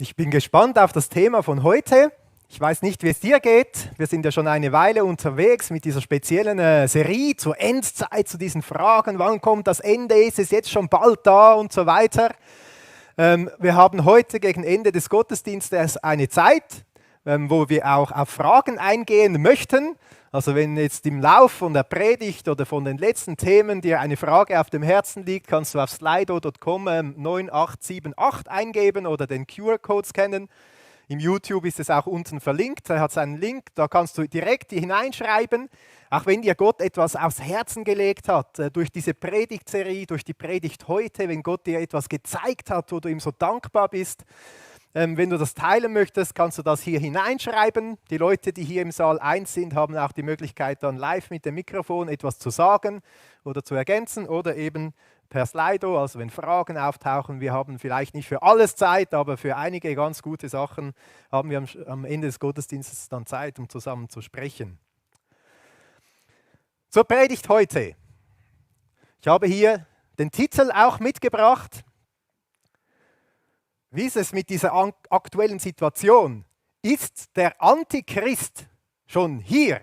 Ich bin gespannt auf das Thema von heute. Ich weiß nicht, wie es dir geht. Wir sind ja schon eine Weile unterwegs mit dieser speziellen Serie zur Endzeit, zu diesen Fragen, wann kommt das Ende, ist es jetzt schon bald da und so weiter. Wir haben heute gegen Ende des Gottesdienstes eine Zeit, wo wir auch auf Fragen eingehen möchten. Also wenn jetzt im Lauf von der Predigt oder von den letzten Themen dir eine Frage auf dem Herzen liegt, kannst du auf slido.com 9878 eingeben oder den QR-Code scannen. Im YouTube ist es auch unten verlinkt, da hat es einen Link, da kannst du direkt hineinschreiben, auch wenn dir Gott etwas aufs Herzen gelegt hat, durch diese Predigtserie, durch die Predigt heute, wenn Gott dir etwas gezeigt hat, wo du ihm so dankbar bist. Wenn du das teilen möchtest, kannst du das hier hineinschreiben. Die Leute, die hier im Saal 1 sind, haben auch die Möglichkeit, dann live mit dem Mikrofon etwas zu sagen oder zu ergänzen oder eben per Slido, also wenn Fragen auftauchen. Wir haben vielleicht nicht für alles Zeit, aber für einige ganz gute Sachen haben wir am Ende des Gottesdienstes dann Zeit, um zusammen zu sprechen. Zur Predigt heute. Ich habe hier den Titel auch mitgebracht. Wie ist es mit dieser aktuellen Situation? Ist der Antichrist schon hier?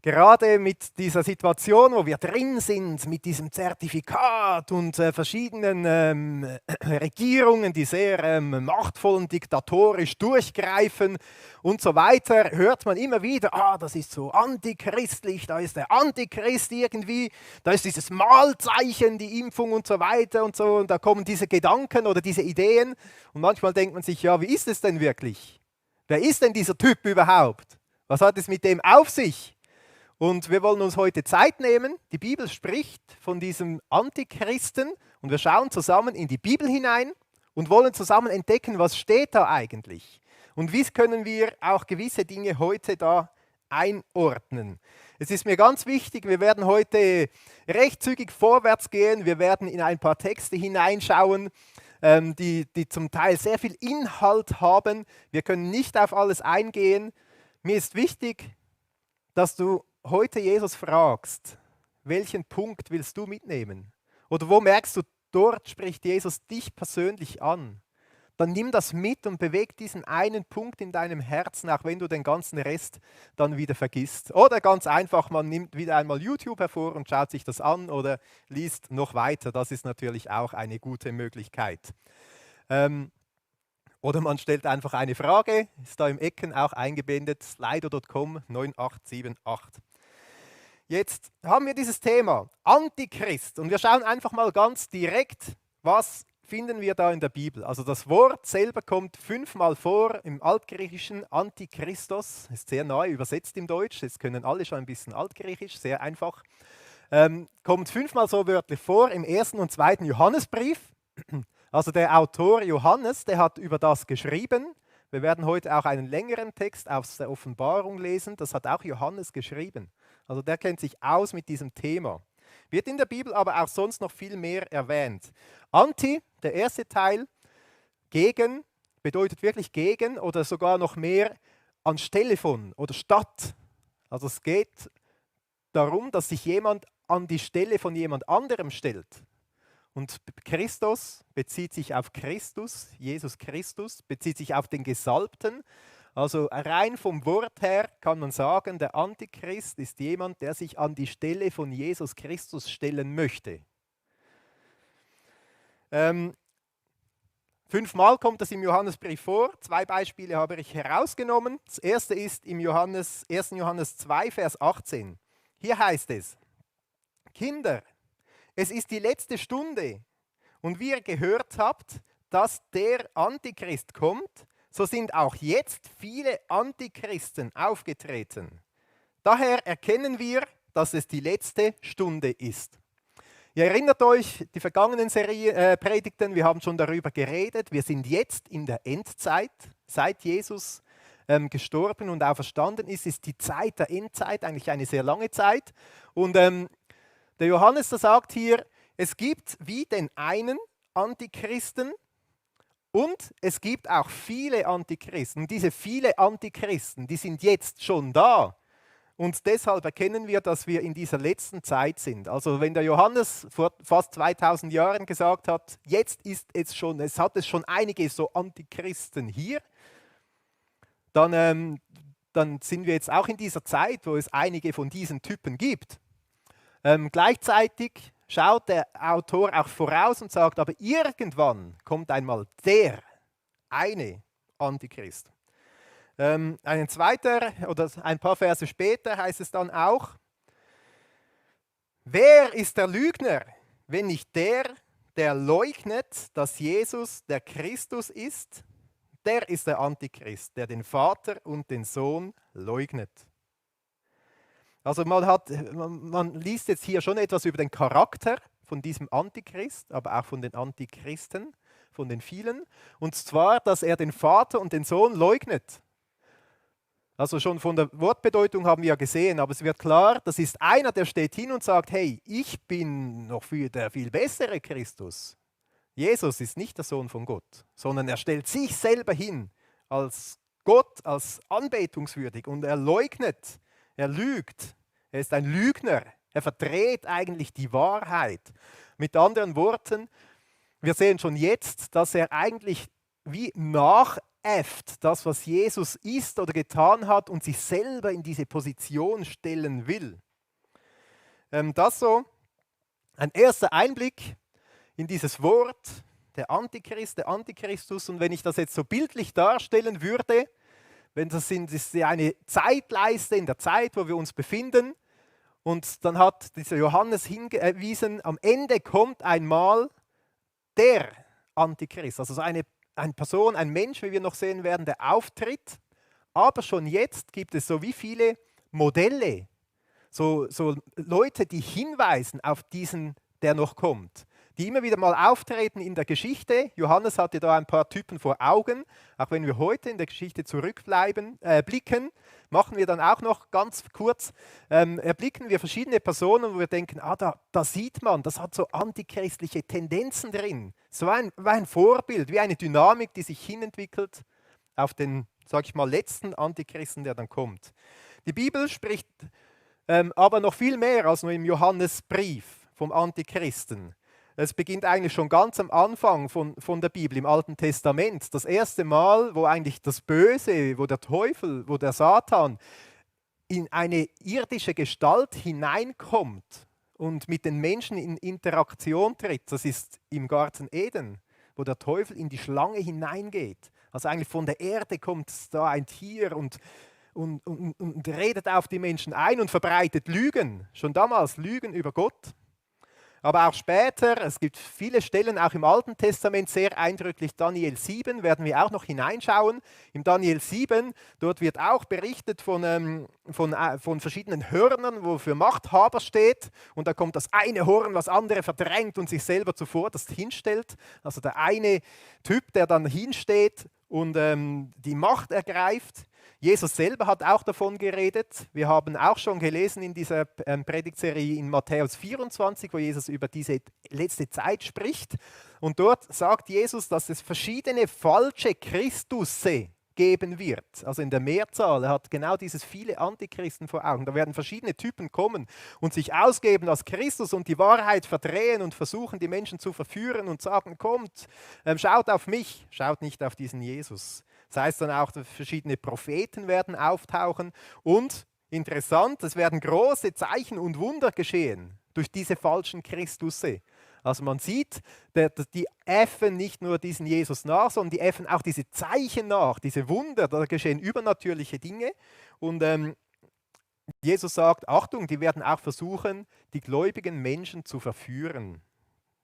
Gerade mit dieser Situation, wo wir drin sind, mit diesem Zertifikat und verschiedenen Regierungen, die sehr machtvoll und diktatorisch durchgreifen und so weiter, hört man immer wieder, das ist so antichristlich, da ist der Antichrist irgendwie, da ist dieses Malzeichen, die Impfung und so weiter und so, und da kommen diese Gedanken oder diese Ideen und manchmal denkt man sich, ja, wie ist es denn wirklich? Wer ist denn dieser Typ überhaupt? Was hat es mit dem auf sich? Und wir wollen uns heute Zeit nehmen. Die Bibel spricht von diesem Antichristen und wir schauen zusammen in die Bibel hinein und wollen zusammen entdecken, was steht da eigentlich und wie können wir auch gewisse Dinge heute da einordnen. Es ist mir ganz wichtig, wir werden heute recht zügig vorwärts gehen. Wir werden in ein paar Texte hineinschauen, die zum Teil sehr viel Inhalt haben. Wir können nicht auf alles eingehen. Mir ist wichtig, dass du heute Jesus fragst, welchen Punkt willst du mitnehmen? Oder wo merkst du, dort spricht Jesus dich persönlich an? Dann nimm das mit und beweg diesen einen Punkt in deinem Herzen, auch wenn du den ganzen Rest dann wieder vergisst. Oder ganz einfach, man nimmt wieder einmal YouTube hervor und schaut sich das an oder liest noch weiter. Das ist natürlich auch eine gute Möglichkeit. Oder man stellt einfach eine Frage, ist da im Ecken auch eingeblendet, slido.com 9878. Jetzt haben wir dieses Thema Antichrist und wir schauen einfach mal ganz direkt, was finden wir da in der Bibel. Also das Wort selber kommt 5-mal vor im Altgriechischen, Antichristos, ist sehr neu übersetzt im Deutsch, jetzt können alle schon ein bisschen Altgriechisch, sehr einfach. Kommt 5-mal so wörtlich vor im 1. und 2. Johannesbrief. Also der Autor Johannes, der hat über das geschrieben. Wir werden heute auch einen längeren Text aus der Offenbarung lesen, das hat auch Johannes geschrieben. Also der kennt sich aus mit diesem Thema. Wird in der Bibel aber auch sonst noch viel mehr erwähnt. Anti, der erste Teil, gegen, bedeutet wirklich gegen oder sogar noch mehr anstelle von oder statt. Also es geht darum, dass sich jemand an die Stelle von jemand anderem stellt. Und Christus bezieht sich auf Christus, Jesus Christus, bezieht sich auf den Gesalbten. Also rein vom Wort her kann man sagen, der Antichrist ist jemand, der sich an die Stelle von Jesus Christus stellen möchte. 5-mal kommt das im Johannesbrief vor. 2 Beispiele habe ich herausgenommen. Das erste ist im 1. Johannes 2, Vers 18. Hier heißt es, Kinder, es ist die letzte Stunde und wie ihr gehört habt, dass der Antichrist kommt, so sind auch jetzt viele Antichristen aufgetreten. Daher erkennen wir, dass es die letzte Stunde ist. Ihr erinnert euch, die vergangenen Predigten, wir haben schon darüber geredet, wir sind jetzt in der Endzeit, seit Jesus gestorben und auferstanden ist die Zeit der Endzeit, eigentlich eine sehr lange Zeit. Und der Johannes sagt hier, es gibt wie den einen Antichristen und es gibt auch viele Antichristen. Und diese viele Antichristen, die sind jetzt schon da. Und deshalb erkennen wir, dass wir in dieser letzten Zeit sind. Also wenn der Johannes vor fast 2000 Jahren gesagt hat, jetzt ist es hat es schon einige so Antichristen hier, dann sind wir jetzt auch in dieser Zeit, wo es einige von diesen Typen gibt. Gleichzeitig schaut der Autor auch voraus und sagt, aber irgendwann kommt einmal der eine Antichrist. Ein zweiter oder ein paar Verse später heißt es dann auch, wer ist der Lügner, wenn nicht der leugnet, dass Jesus der Christus ist? Der ist der Antichrist, der den Vater und den Sohn leugnet. Also man liest jetzt hier schon etwas über den Charakter von diesem Antichrist, aber auch von den Antichristen, von den vielen. Und zwar, dass er den Vater und den Sohn leugnet. Also schon von der Wortbedeutung haben wir ja gesehen, aber es wird klar, das ist einer, der steht hin und sagt, hey, ich bin noch der viel bessere Christus. Jesus ist nicht der Sohn von Gott, sondern er stellt sich selber hin als Gott, als anbetungswürdig und er leugnet, er lügt, er ist ein Lügner, er verdreht eigentlich die Wahrheit. Mit anderen Worten, wir sehen schon jetzt, dass er eigentlich wie nachäfft, das, was Jesus ist oder getan hat und sich selber in diese Position stellen will. Das so ein erster Einblick in dieses Wort, der Antichrist, der Antichristus. Und wenn ich das jetzt so bildlich darstellen würde, das ist eine Zeitleiste in der Zeit, wo wir uns befinden. Und dann hat dieser Johannes hingewiesen, am Ende kommt einmal der Antichrist, also so eine Person, ein Mensch, wie wir noch sehen werden, der auftritt. Aber schon jetzt gibt es so wie viele Modelle, so Leute, die hinweisen auf diesen, der noch kommt, die immer wieder mal auftreten in der Geschichte. Johannes hatte da ein paar Typen vor Augen. Auch wenn wir heute in der Geschichte blicken, machen wir dann auch noch ganz kurz, erblicken wir verschiedene Personen, wo wir denken, da sieht man, das hat so antichristliche Tendenzen drin. So war ein Vorbild, wie eine Dynamik, die sich hinentwickelt auf den, sag ich mal, letzten Antichristen, der dann kommt. Die Bibel spricht aber noch viel mehr als nur im Johannesbrief vom Antichristen. Es beginnt eigentlich schon ganz am Anfang von der Bibel, im Alten Testament. Das erste Mal, wo eigentlich das Böse, wo der Teufel, wo der Satan in eine irdische Gestalt hineinkommt und mit den Menschen in Interaktion tritt, das ist im Garten Eden, wo der Teufel in die Schlange hineingeht. Also eigentlich von der Erde kommt da ein Tier und redet auf die Menschen ein und verbreitet Lügen. Schon damals Lügen über Gott. Aber auch später, es gibt viele Stellen, auch im Alten Testament, sehr eindrücklich, Daniel 7, werden wir auch noch hineinschauen. Im Daniel 7, dort wird auch berichtet von verschiedenen Hörnern, wo für Machthaber steht. Und da kommt das eine Horn, was andere verdrängt und sich selber zuvorderst hinstellt. Also der eine Typ, der dann hinsteht und die Macht ergreift. Jesus selber hat auch davon geredet. Wir haben auch schon gelesen in dieser Predigtserie in Matthäus 24, wo Jesus über diese letzte Zeit spricht. Und dort sagt Jesus, dass es verschiedene falsche Christusse geben wird. Also in der Mehrzahl. Er hat genau dieses viele Antichristen vor Augen. Da werden verschiedene Typen kommen und sich ausgeben als Christus und die Wahrheit verdrehen und versuchen, die Menschen zu verführen und sagen, kommt, schaut auf mich, schaut nicht auf diesen Jesus. Das heißt dann auch, verschiedene Propheten werden auftauchen und interessant, es werden große Zeichen und Wunder geschehen durch diese falschen Christusse. Also man sieht, die äffen nicht nur diesen Jesus nach, sondern die äffen auch diese Zeichen nach, diese Wunder, da geschehen übernatürliche Dinge. Und Jesus sagt, Achtung, die werden auch versuchen, die gläubigen Menschen zu verführen.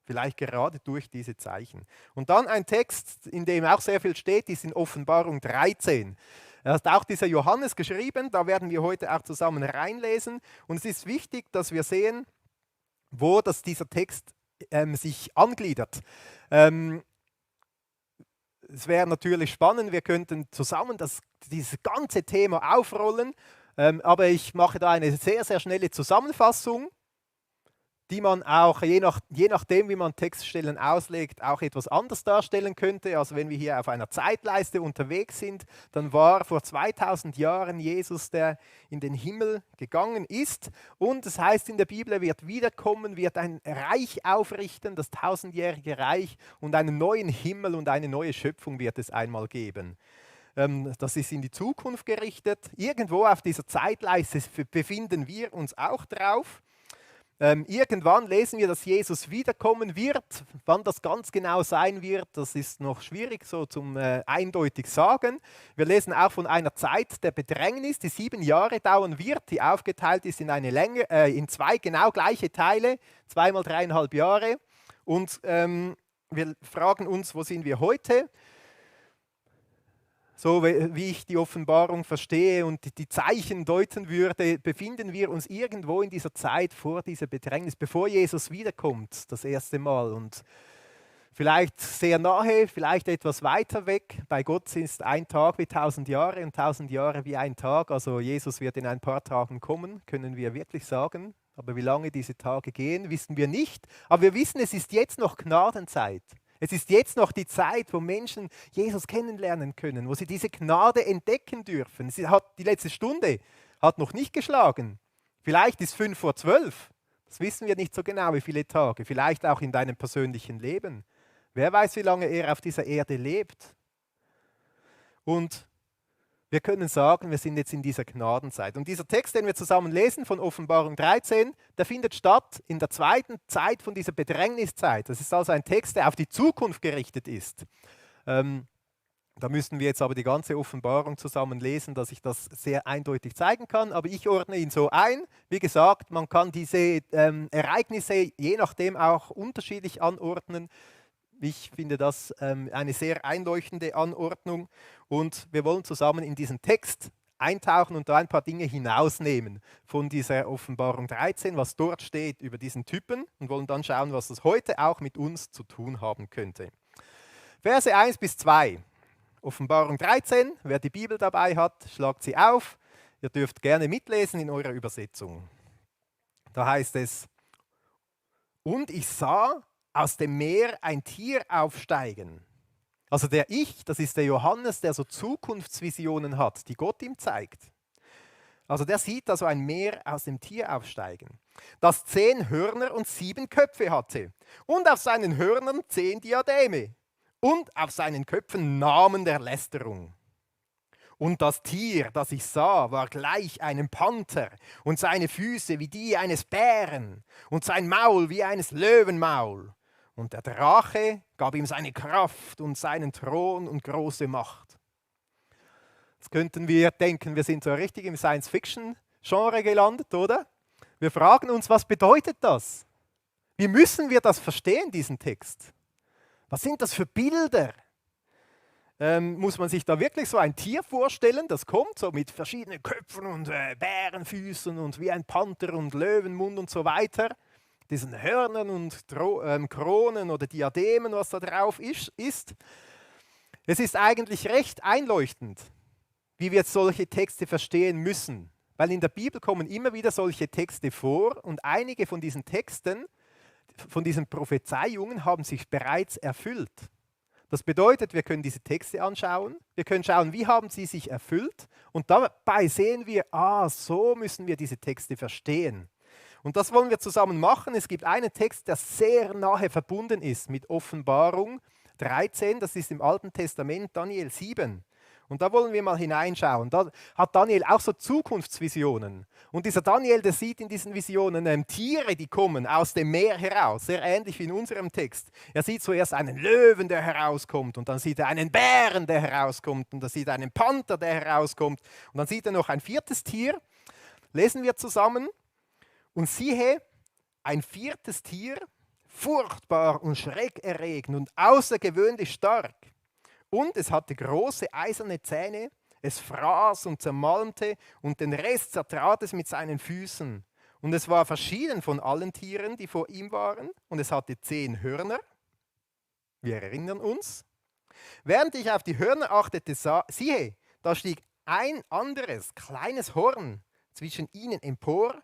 Vielleicht gerade durch diese Zeichen. Und dann ein Text, in dem auch sehr viel steht, ist in Offenbarung 13. Er hat auch dieser Johannes geschrieben, da werden wir heute auch zusammen reinlesen. Und es ist wichtig, dass wir sehen, wo dieser Text sich angliedert. Es wäre natürlich spannend, wir könnten zusammen dieses ganze Thema aufrollen, aber ich mache da eine sehr, sehr schnelle Zusammenfassung, die man auch, je nachdem, wie man Textstellen auslegt, auch etwas anders darstellen könnte. Also wenn wir hier auf einer Zeitleiste unterwegs sind, dann war vor 2000 Jahren Jesus, der in den Himmel gegangen ist. Und es heißt in der Bibel, er wird wiederkommen, wird ein Reich aufrichten, das tausendjährige Reich, und einen neuen Himmel und eine neue Schöpfung wird es einmal geben. Das ist in die Zukunft gerichtet. Irgendwo auf dieser Zeitleiste befinden wir uns auch drauf. Irgendwann lesen wir, dass Jesus wiederkommen wird. Wann das ganz genau sein wird, das ist noch schwierig so zum eindeutig sagen. Wir lesen auch von einer Zeit der Bedrängnis, die 7 Jahre dauern wird, die aufgeteilt ist in in 2 genau gleiche Teile, 2 mal 3,5 Jahre. Und wir fragen uns, wo sind wir heute? So wie ich die Offenbarung verstehe und die Zeichen deuten würde, befinden wir uns irgendwo in dieser Zeit vor dieser Bedrängnis, bevor Jesus wiederkommt, das erste Mal. Und vielleicht sehr nahe, vielleicht etwas weiter weg. Bei Gott ist ein Tag wie 1000 Jahre und 1000 Jahre wie ein Tag. Also Jesus wird in ein paar Tagen kommen, können wir wirklich sagen. Aber wie lange diese Tage gehen, wissen wir nicht. Aber wir wissen, es ist jetzt noch Gnadenzeit. Es ist jetzt noch die Zeit, wo Menschen Jesus kennenlernen können, wo sie diese Gnade entdecken dürfen. Die letzte Stunde hat noch nicht geschlagen. Vielleicht ist 5 vor 12. Das wissen wir nicht so genau, wie viele Tage. Vielleicht auch in deinem persönlichen Leben. Wer weiß, wie lange er auf dieser Erde lebt. Und wir können sagen, wir sind jetzt in dieser Gnadenzeit. Und dieser Text, den wir zusammen lesen von Offenbarung 13, der findet statt in der zweiten Zeit von dieser Bedrängniszeit. Das ist also ein Text, der auf die Zukunft gerichtet ist. Da müssten wir jetzt aber die ganze Offenbarung zusammen lesen, dass ich das sehr eindeutig zeigen kann. Aber ich ordne ihn so ein. Wie gesagt, man kann diese Ereignisse je nachdem auch unterschiedlich anordnen. Ich finde das eine sehr einleuchtende Anordnung und wir wollen zusammen in diesen Text eintauchen und da ein paar Dinge hinausnehmen von dieser Offenbarung 13, was dort steht über diesen Typen, und wollen dann schauen, was das heute auch mit uns zu tun haben könnte. Verse 1 bis 2, Offenbarung 13, wer die Bibel dabei hat, schlagt sie auf. Ihr dürft gerne mitlesen in eurer Übersetzung. Da heißt es: Und ich sah aus dem Meer ein Tier aufsteigen. Also das ist der Johannes, der so Zukunftsvisionen hat, die Gott ihm zeigt. Also der sieht da so ein Meer aus dem Tier aufsteigen, das 10 Hörner und 7 Köpfe hatte und auf seinen Hörnern 10 Diademe und auf seinen Köpfen Namen der Lästerung. Und das Tier, das ich sah, war gleich einem Panther und seine Füße wie die eines Bären und sein Maul wie eines Löwenmaul. Und der Drache gab ihm seine Kraft und seinen Thron und große Macht. Jetzt könnten wir denken, wir sind so richtig im Science-Fiction-Genre gelandet, oder? Wir fragen uns, was bedeutet das? Wie müssen wir das verstehen, diesen Text? Was sind das für Bilder? Muss man sich da wirklich so ein Tier vorstellen, das kommt so mit verschiedenen Köpfen und Bärenfüßen und wie ein Panther und Löwenmund und so weiter, diesen Hörnern und Kronen oder Diademen, was da drauf ist. Es ist eigentlich recht einleuchtend, wie wir jetzt solche Texte verstehen müssen, weil in der Bibel kommen immer wieder solche Texte vor und einige von diesen Texten, von diesen Prophezeiungen haben sich bereits erfüllt. Das bedeutet, wir können diese Texte anschauen, wir können schauen, wie haben sie sich erfüllt, und dabei sehen wir, so müssen wir diese Texte verstehen. Und das wollen wir zusammen machen. Es gibt einen Text, der sehr nahe verbunden ist mit Offenbarung 13, das ist im Alten Testament Daniel 7. Und da wollen wir mal hineinschauen. Da hat Daniel auch so Zukunftsvisionen. Und dieser Daniel, der sieht in diesen Visionen Tiere, die kommen aus dem Meer heraus, sehr ähnlich wie in unserem Text. Er sieht zuerst einen Löwen, der herauskommt, und dann sieht er einen Bären, der herauskommt, und dann sieht er einen Panther, der herauskommt, und dann sieht er noch ein 4. Tier. Lesen wir zusammen. Und siehe, ein 4. Tier, furchtbar und schreckerregend und außergewöhnlich stark. Und es hatte große eiserne Zähne, es fraß und zermalmte und den Rest zertrat es mit seinen Füßen. Und es war verschieden von allen Tieren, die vor ihm waren, und es hatte 10 Hörner. Wir erinnern uns. Während ich auf die Hörner achtete, siehe, da stieg ein anderes, kleines Horn zwischen ihnen empor,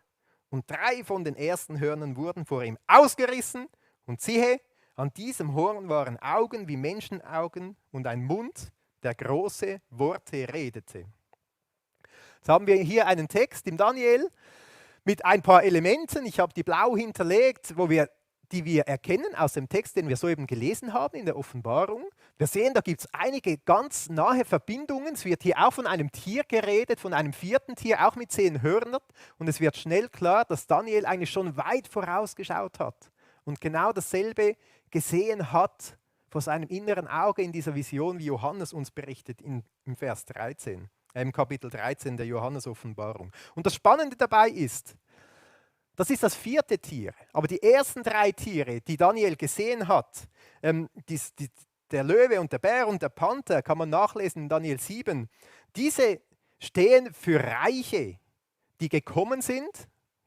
Und 3 von den ersten Hörnern wurden vor ihm ausgerissen. Und siehe, an diesem Horn waren Augen wie Menschenaugen und ein Mund, der große Worte redete. Jetzt haben wir hier einen Text im Daniel mit ein paar Elementen. Ich habe die blau hinterlegt, die wir erkennen aus dem Text, den wir soeben gelesen haben in der Offenbarung. Wir sehen, da gibt es einige ganz nahe Verbindungen. Es wird hier auch von einem Tier geredet, von einem 4. Tier, auch mit 10 Hörnern. Und es wird schnell klar, dass Daniel eigentlich schon weit vorausgeschaut hat und genau dasselbe gesehen hat vor seinem inneren Auge in dieser Vision, wie Johannes uns berichtet im Vers 13, im Kapitel 13 der Johannes-Offenbarung. Und das Spannende dabei ist, das ist das 4. Tier, aber die ersten 3 Tiere, die Daniel gesehen hat, der Löwe und der Bär und der Panther, kann man nachlesen in Daniel 7, diese stehen für Reiche, die gekommen sind,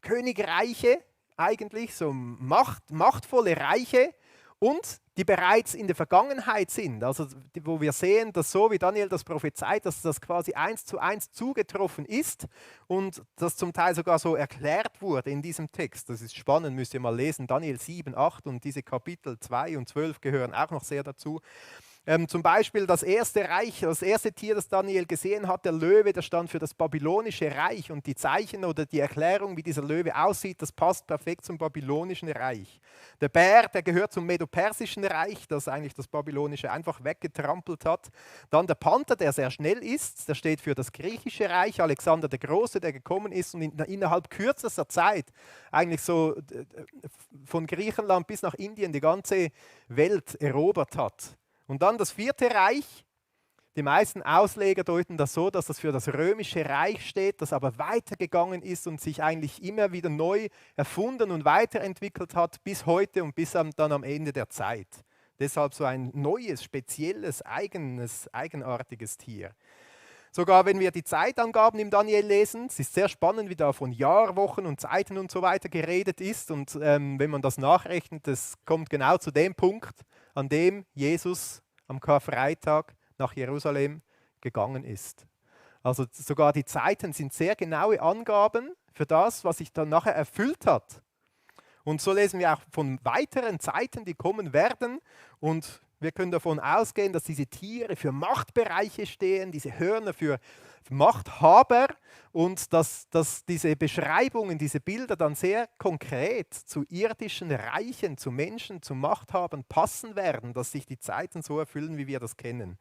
Königreiche eigentlich, so machtvolle Reiche, und die bereits in der Vergangenheit sind, also wo wir sehen, dass so wie Daniel das prophezeit, dass das quasi 1:1 zugetroffen ist und das zum Teil sogar so erklärt wurde in diesem Text. Das ist spannend, müsst ihr mal lesen, Daniel 7, 8 und diese Kapitel 2 und 12 gehören auch noch sehr dazu. Zum Beispiel das erste Reich, das erste Tier, das Daniel gesehen hat, der Löwe, der stand für das babylonische Reich und die Zeichen oder die Erklärung, wie dieser Löwe aussieht, das passt perfekt zum babylonischen Reich. Der Bär, der gehört zum medopersischen Reich, das eigentlich das babylonische einfach weggetrampelt hat. Dann der Panther, der sehr schnell ist, der steht für das griechische Reich, Alexander der Große, der gekommen ist und innerhalb kürzester Zeit eigentlich so von Griechenland bis nach Indien die ganze Welt erobert hat. Und dann das 4. Reich. Die meisten Ausleger deuten das so, dass das für das römische Reich steht, das aber weitergegangen ist und sich eigentlich immer wieder neu erfunden und weiterentwickelt hat bis heute und bis dann am Ende der Zeit. Deshalb so ein neues, spezielles, eigenartiges Tier. Sogar wenn wir die Zeitangaben im Daniel lesen, es ist sehr spannend, wie da von Jahr, Wochen und Zeiten und so weiter geredet ist. Und wenn man das nachrechnet, das kommt genau zu dem Punkt, an dem Jesus am Karfreitag nach Jerusalem gegangen ist. Also sogar die Zeiten sind sehr genaue Angaben für das, was sich dann nachher erfüllt hat. Und so lesen wir auch von weiteren Zeiten, die kommen werden. Und wir können davon ausgehen, dass diese Tiere für Machtbereiche stehen, diese Hörner für Machthaber und dass diese Beschreibungen, diese Bilder dann sehr konkret zu irdischen Reichen, zu Menschen, zu Machthabern passen werden, dass sich die Zeiten so erfüllen, wie wir das kennen.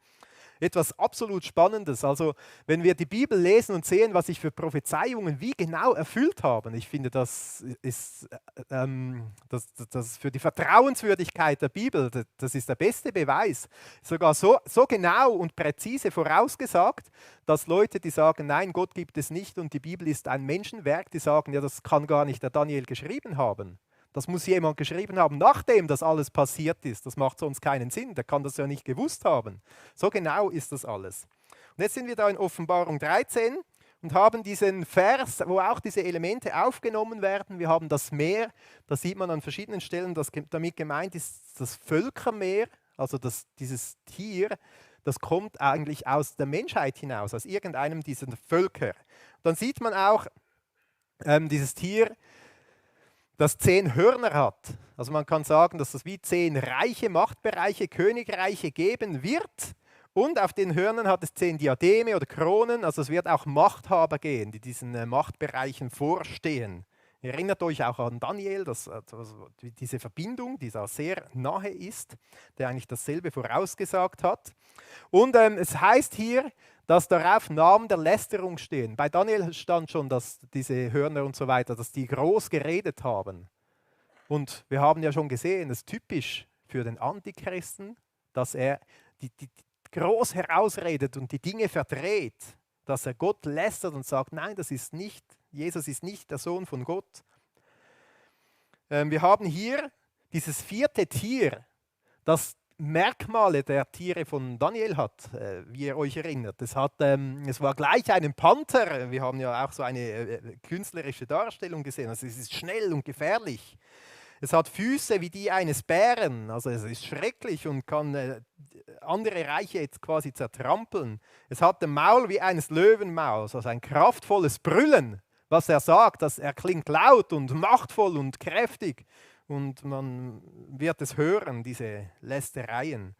Etwas absolut Spannendes. Also wenn wir die Bibel lesen und sehen, was sich für Prophezeiungen wie genau erfüllt haben, ich finde, das ist das für die Vertrauenswürdigkeit der Bibel, das ist der beste Beweis. Sogar so genau und präzise vorausgesagt, dass Leute, die sagen, nein, Gott gibt es nicht und die Bibel ist ein Menschenwerk, die sagen, ja, das kann gar nicht der Daniel geschrieben haben. Das muss jemand geschrieben haben, nachdem das alles passiert ist. Das macht sonst keinen Sinn. Der kann das ja nicht gewusst haben. So genau ist das alles. Und jetzt sind wir da in Offenbarung 13 und haben diesen Vers, wo auch diese Elemente aufgenommen werden. Wir haben das Meer, da sieht man an verschiedenen Stellen, dass damit gemeint ist das Völkermeer, also dieses Tier, das kommt eigentlich aus der Menschheit hinaus, aus irgendeinem dieser Völker. Dann sieht man auch dieses Tier, das 10 Hörner hat. Also man kann sagen, dass es wie 10 Reiche, Machtbereiche, Königreiche geben wird. Und auf den Hörnern hat es 10 Diademe oder Kronen. Also es wird auch Machthaber gehen, die diesen Machtbereichen vorstehen. Ihr erinnert euch auch an Daniel, diese Verbindung, die da sehr nahe ist, der eigentlich dasselbe vorausgesagt hat. Und es heißt hier, dass darauf Namen der Lästerung stehen. Bei Daniel stand schon, dass diese Hörner und so weiter, dass die groß geredet haben. Und wir haben ja schon gesehen, es ist typisch für den Antichristen, dass er die groß herausredet und die Dinge verdreht, dass er Gott lästert und sagt, nein, das ist nicht, Jesus ist nicht der Sohn von Gott. Wir haben hier dieses 4. Tier, das Merkmale der Tiere von Daniel hat, wie ihr euch erinnert. Es war gleich einem Panther. Wir haben ja auch so eine künstlerische Darstellung gesehen. Also es ist schnell und gefährlich. Es hat Füße wie die eines Bären. Also es ist schrecklich und kann andere Reiche jetzt quasi zertrampeln. Es hat ein Maul wie eines Löwenmaus, also ein kraftvolles Brüllen. was er sagt, er klingt laut und machtvoll und kräftig und man wird es hören, diese Lästereien.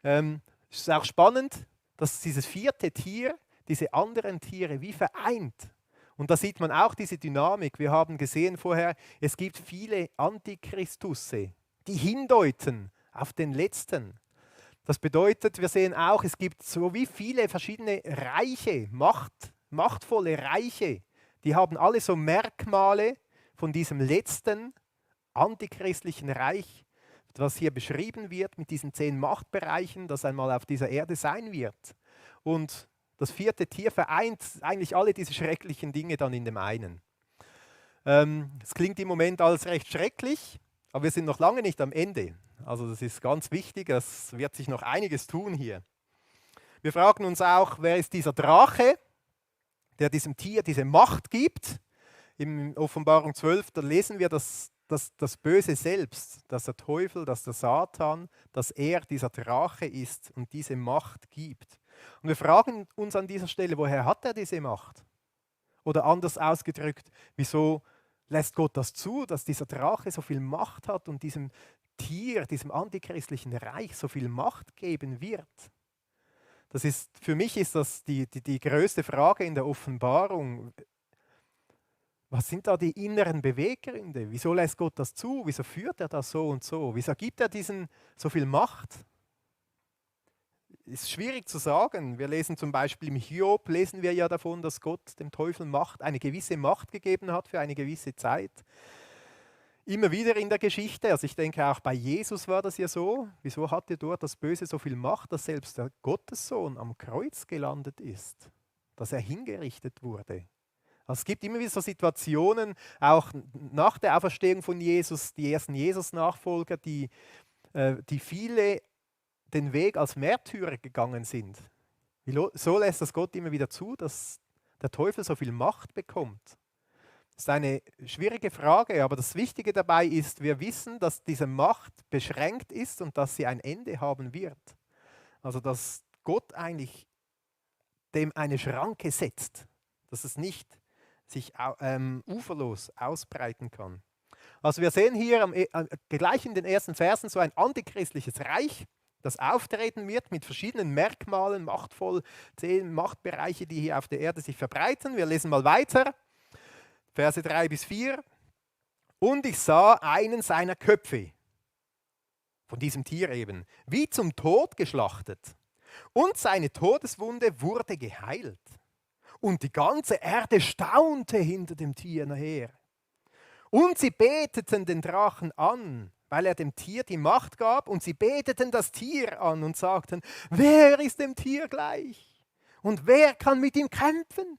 Es ist auch spannend, dass dieses vierte Tier diese anderen Tiere wie vereint. Und da sieht man auch diese Dynamik. Wir haben gesehen vorher, es gibt viele Antichristusse, die hindeuten auf den Letzten. Das bedeutet, wir sehen auch, es gibt so wie viele verschiedene Reiche, machtvolle Reiche, die haben alle so Merkmale von diesem letzten antichristlichen Reich, was hier beschrieben wird mit diesen 10 Machtbereichen, das einmal auf dieser Erde sein wird. Und das vierte Tier vereint eigentlich alle diese schrecklichen Dinge dann in dem einen. Es klingt im Moment alles recht schrecklich, aber wir sind noch lange nicht am Ende. Also das ist ganz wichtig, es wird sich noch einiges tun hier. Wir fragen uns auch, wer ist dieser Drache, der diesem Tier diese Macht gibt? In Offenbarung 12, da lesen wir, dass das Böse selbst, dass der Teufel, dass der Satan, dass er dieser Drache ist und diese Macht gibt. Und wir fragen uns an dieser Stelle, woher hat er diese Macht? Oder anders ausgedrückt, wieso lässt Gott das zu, dass dieser Drache so viel Macht hat und diesem Tier, diesem antichristlichen Reich so viel Macht geben wird? Für mich ist das die größte Frage in der Offenbarung. Was sind da die inneren Beweggründe? Wieso lässt Gott das zu? Wieso führt er das so und so? Wieso gibt er diesen so viel Macht? Ist schwierig zu sagen. Wir lesen zum Beispiel im Hiob, lesen wir ja davon, dass Gott dem Teufel eine gewisse Macht gegeben hat für eine gewisse Zeit. Immer wieder in der Geschichte, also ich denke auch bei Jesus war das ja so. Wieso hatte dort das Böse so viel Macht, dass selbst der Gottessohn am Kreuz gelandet ist, dass er hingerichtet wurde? Also es gibt immer wieder so Situationen, auch nach der Auferstehung von Jesus, die ersten Jesus-Nachfolger, die viele den Weg als Märtyrer gegangen sind. So lässt das Gott immer wieder zu, dass der Teufel so viel Macht bekommt. Das ist eine schwierige Frage, aber das Wichtige dabei ist, wir wissen, dass diese Macht beschränkt ist und dass sie ein Ende haben wird. Also dass Gott eigentlich dem eine Schranke setzt, dass es nicht sich uferlos ausbreiten kann. Also wir sehen hier gleich in den ersten Versen so ein antichristliches Reich, das auftreten wird mit verschiedenen Merkmalen, machtvoll, 10 Machtbereiche, die hier auf der Erde sich verbreiten. Wir lesen mal weiter, Verse 3 bis 4. Und ich sah einen seiner Köpfe, von diesem Tier eben, wie zum Tod geschlachtet. Und seine Todeswunde wurde geheilt. Und die ganze Erde staunte hinter dem Tier nachher. Und sie beteten den Drachen an, weil er dem Tier die Macht gab, und sie beteten das Tier an und sagten, wer ist dem Tier gleich? Und wer kann mit ihm kämpfen?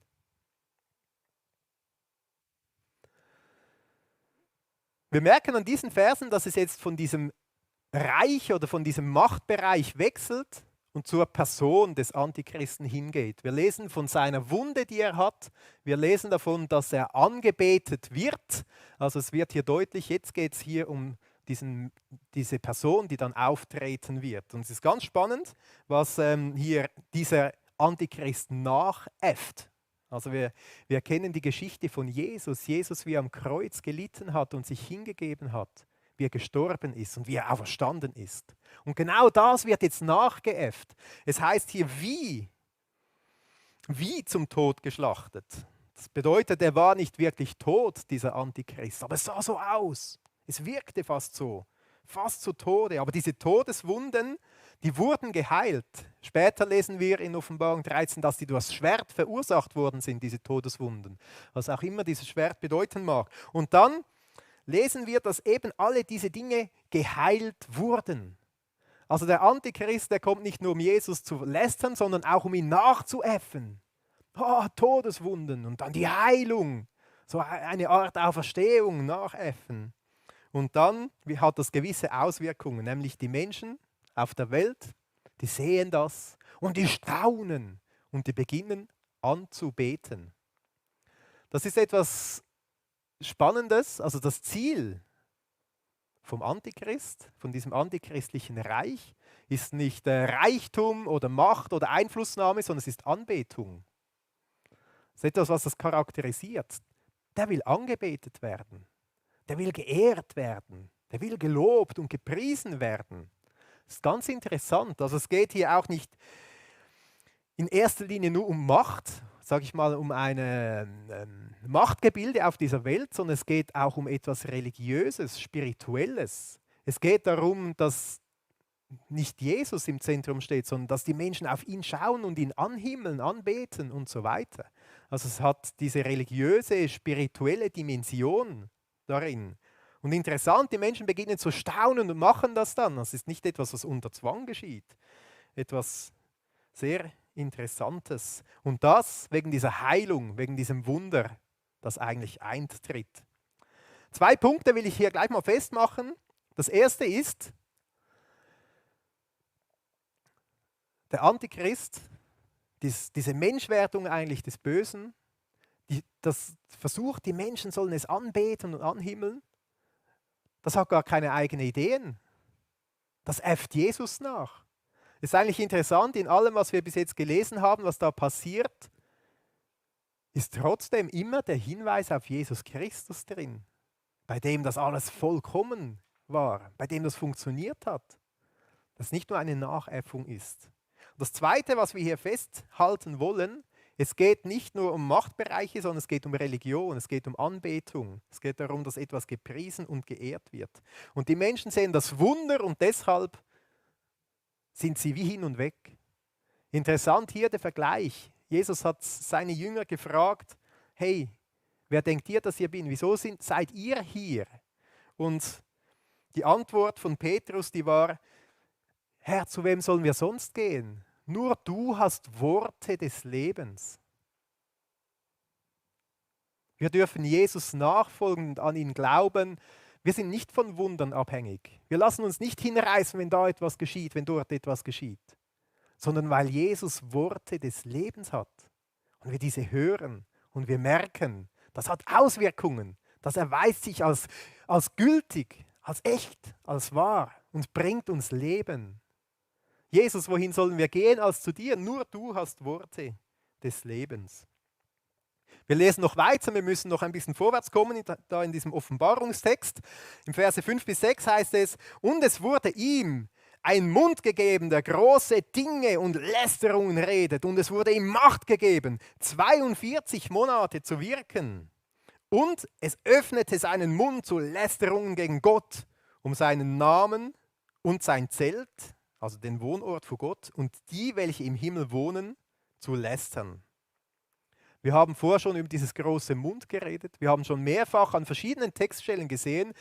Wir merken an diesen Versen, dass es jetzt von diesem Reich oder von diesem Machtbereich wechselt und zur Person des Antichristen hingeht. Wir lesen von seiner Wunde, die er hat. Wir lesen davon, dass er angebetet wird. Also es wird hier deutlich, jetzt geht es hier um diese Person, die dann auftreten wird. Und es ist ganz spannend, was hier dieser Antichrist nachäfft. Also wir kennen die Geschichte von Jesus. Jesus, wie er am Kreuz gelitten hat und sich hingegeben hat, wie er gestorben ist und wie er auferstanden ist. Und genau das wird jetzt nachgeäfft. Es heißt hier wie zum Tod geschlachtet. Das bedeutet, er war nicht wirklich tot, dieser Antichrist, aber es sah so aus. Es wirkte fast so, fast zu Tode. Aber diese Todeswunden, die wurden geheilt. Später lesen wir in Offenbarung 13, dass die durch das Schwert verursacht worden sind, diese Todeswunden. Was auch immer dieses Schwert bedeuten mag. Und dann lesen wir, dass eben alle diese Dinge geheilt wurden. Also der Antichrist, der kommt nicht nur um Jesus zu lästern, sondern auch um ihn nachzuäffen. Todeswunden und dann die Heilung. So eine Art Auferstehung nachäffen. Und dann hat das gewisse Auswirkungen, nämlich die Menschen auf der Welt, die sehen das und die staunen und die beginnen anzubeten. Das ist etwas Spannendes, also das Ziel vom Antichrist, von diesem antichristlichen Reich, ist nicht Reichtum oder Macht oder Einflussnahme, sondern es ist Anbetung. Das ist etwas, was das charakterisiert. der will angebetet werden. Der will geehrt werden. Der will gelobt und gepriesen werden. Das ist ganz interessant. Also es geht hier auch nicht in erster Linie nur um Macht, sage ich mal, um ein Machtgebilde auf dieser Welt, sondern es geht auch um etwas Religiöses, Spirituelles. Es geht darum, dass nicht Jesus im Zentrum steht, sondern dass die Menschen auf ihn schauen und ihn anhimmeln, anbeten und so weiter. Also es hat diese religiöse, spirituelle Dimension darin. Und interessant, die Menschen beginnen zu staunen und machen das dann. Das ist nicht etwas, was unter Zwang geschieht. Etwas sehr Interessantes. Und das wegen dieser Heilung, wegen diesem Wunder, das eigentlich eintritt. 2 Punkte will ich hier gleich mal festmachen. Das erste ist, der Antichrist, diese Menschwerdung eigentlich des Bösen, das versucht, die Menschen sollen es anbeten und anhimmeln, das hat gar keine eigenen Ideen. Das äfft Jesus nach. Ist eigentlich interessant, in allem, was wir bis jetzt gelesen haben, was da passiert, ist trotzdem immer der Hinweis auf Jesus Christus drin, bei dem das alles vollkommen war, bei dem das funktioniert hat, das nicht nur eine Nachäffung ist. Und das Zweite, was wir hier festhalten wollen, es geht nicht nur um Machtbereiche, sondern es geht um Religion, es geht um Anbetung, es geht darum, dass etwas gepriesen und geehrt wird. Und die Menschen sehen das Wunder und deshalb sind sie wie hin und weg. Interessant hier der Vergleich. Jesus hat seine Jünger gefragt, hey, wer denkt ihr, dass ihr bin? Wieso seid ihr hier? Und die Antwort von Petrus, die war, Herr, zu wem sollen wir sonst gehen? Nur du hast Worte des Lebens. Wir dürfen Jesus nachfolgen und an ihn glauben. Wir sind nicht von Wundern abhängig. Wir lassen uns nicht hinreißen, wenn da etwas geschieht, wenn dort etwas geschieht, sondern weil Jesus Worte des Lebens hat und wir diese hören und wir merken, das hat Auswirkungen, das erweist sich als gültig, als echt, als wahr und bringt uns Leben. Jesus, wohin sollen wir gehen als zu dir? Nur du hast Worte des Lebens. Wir lesen noch weiter, wir müssen noch ein bisschen vorwärts kommen, da in diesem Offenbarungstext. Im Verse 5 bis 6 heißt es, und es wurde ihm ein Mund gegeben, der große Dinge und Lästerungen redet, und es wurde ihm Macht gegeben, 42 Monate zu wirken. Und es öffnete seinen Mund zu Lästerungen gegen Gott, um seinen Namen und sein Zelt, also den Wohnort von Gott, und die, welche im Himmel wohnen, zu lästern. Wir haben vorher schon über dieses große Mund geredet. Wir haben schon mehrfach an verschiedenen Textstellen gesehen,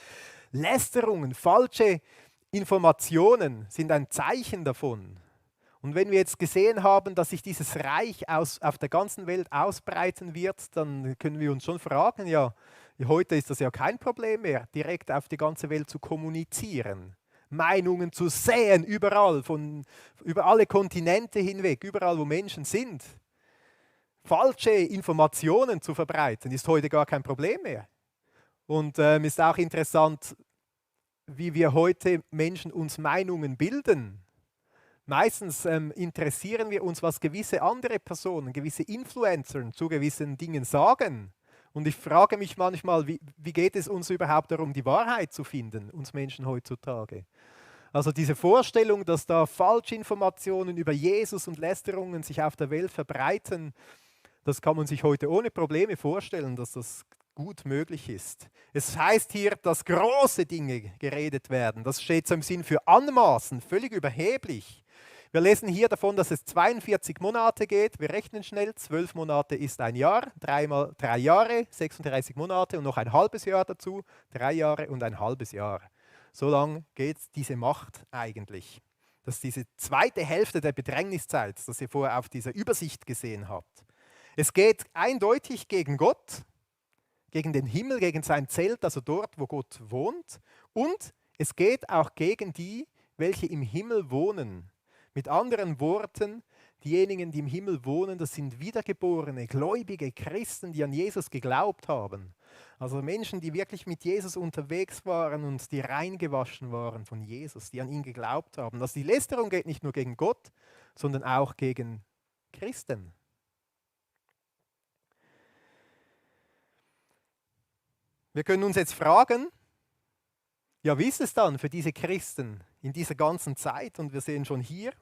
Lästerungen, falsche Informationen sind ein Zeichen davon. Und wenn wir jetzt gesehen haben, dass sich dieses Reich auf der ganzen Welt ausbreiten wird, dann können wir uns schon fragen, ja, heute ist das ja kein Problem mehr, direkt auf die ganze Welt zu kommunizieren. Meinungen zu säen, überall, über alle Kontinente hinweg, überall wo Menschen sind. Falsche Informationen zu verbreiten, ist heute gar kein Problem mehr. Und ist auch interessant, wie wir heute Menschen uns Meinungen bilden. Meistens interessieren wir uns, was gewisse andere Personen, gewisse Influencer zu gewissen Dingen sagen. Und ich frage mich manchmal, wie geht es uns überhaupt darum, die Wahrheit zu finden, uns Menschen heutzutage? Also diese Vorstellung, dass da Falschinformationen über Jesus und Lästerungen sich auf der Welt verbreiten, das kann man sich heute ohne Probleme vorstellen, dass das gut möglich ist. Es heißt hier, dass große Dinge geredet werden. Das steht so im Sinn für anmaßen, völlig überheblich. Wir lesen hier davon, dass es 42 Monate geht. Wir rechnen schnell. 12 Monate ist ein Jahr, 3 mal 3 Jahre, 36 Monate und noch ein halbes Jahr dazu, 3 Jahre und ein halbes Jahr. So lang geht diese Macht eigentlich. Das ist diese zweite Hälfte der Bedrängniszeit, das ihr vorher auf dieser Übersicht gesehen habt. Es geht eindeutig gegen Gott, gegen den Himmel, gegen sein Zelt, also dort, wo Gott wohnt. Und es geht auch gegen die, welche im Himmel wohnen. Mit anderen Worten, diejenigen, die im Himmel wohnen, das sind wiedergeborene, gläubige Christen, die an Jesus geglaubt haben. Also Menschen, die wirklich mit Jesus unterwegs waren und die reingewaschen waren von Jesus, die an ihn geglaubt haben. Also die Lästerung geht nicht nur gegen Gott, sondern auch gegen Christen. Wir können uns jetzt fragen, ja, wie ist es dann für diese Christen in dieser ganzen Zeit? Und wir sehen schon hier,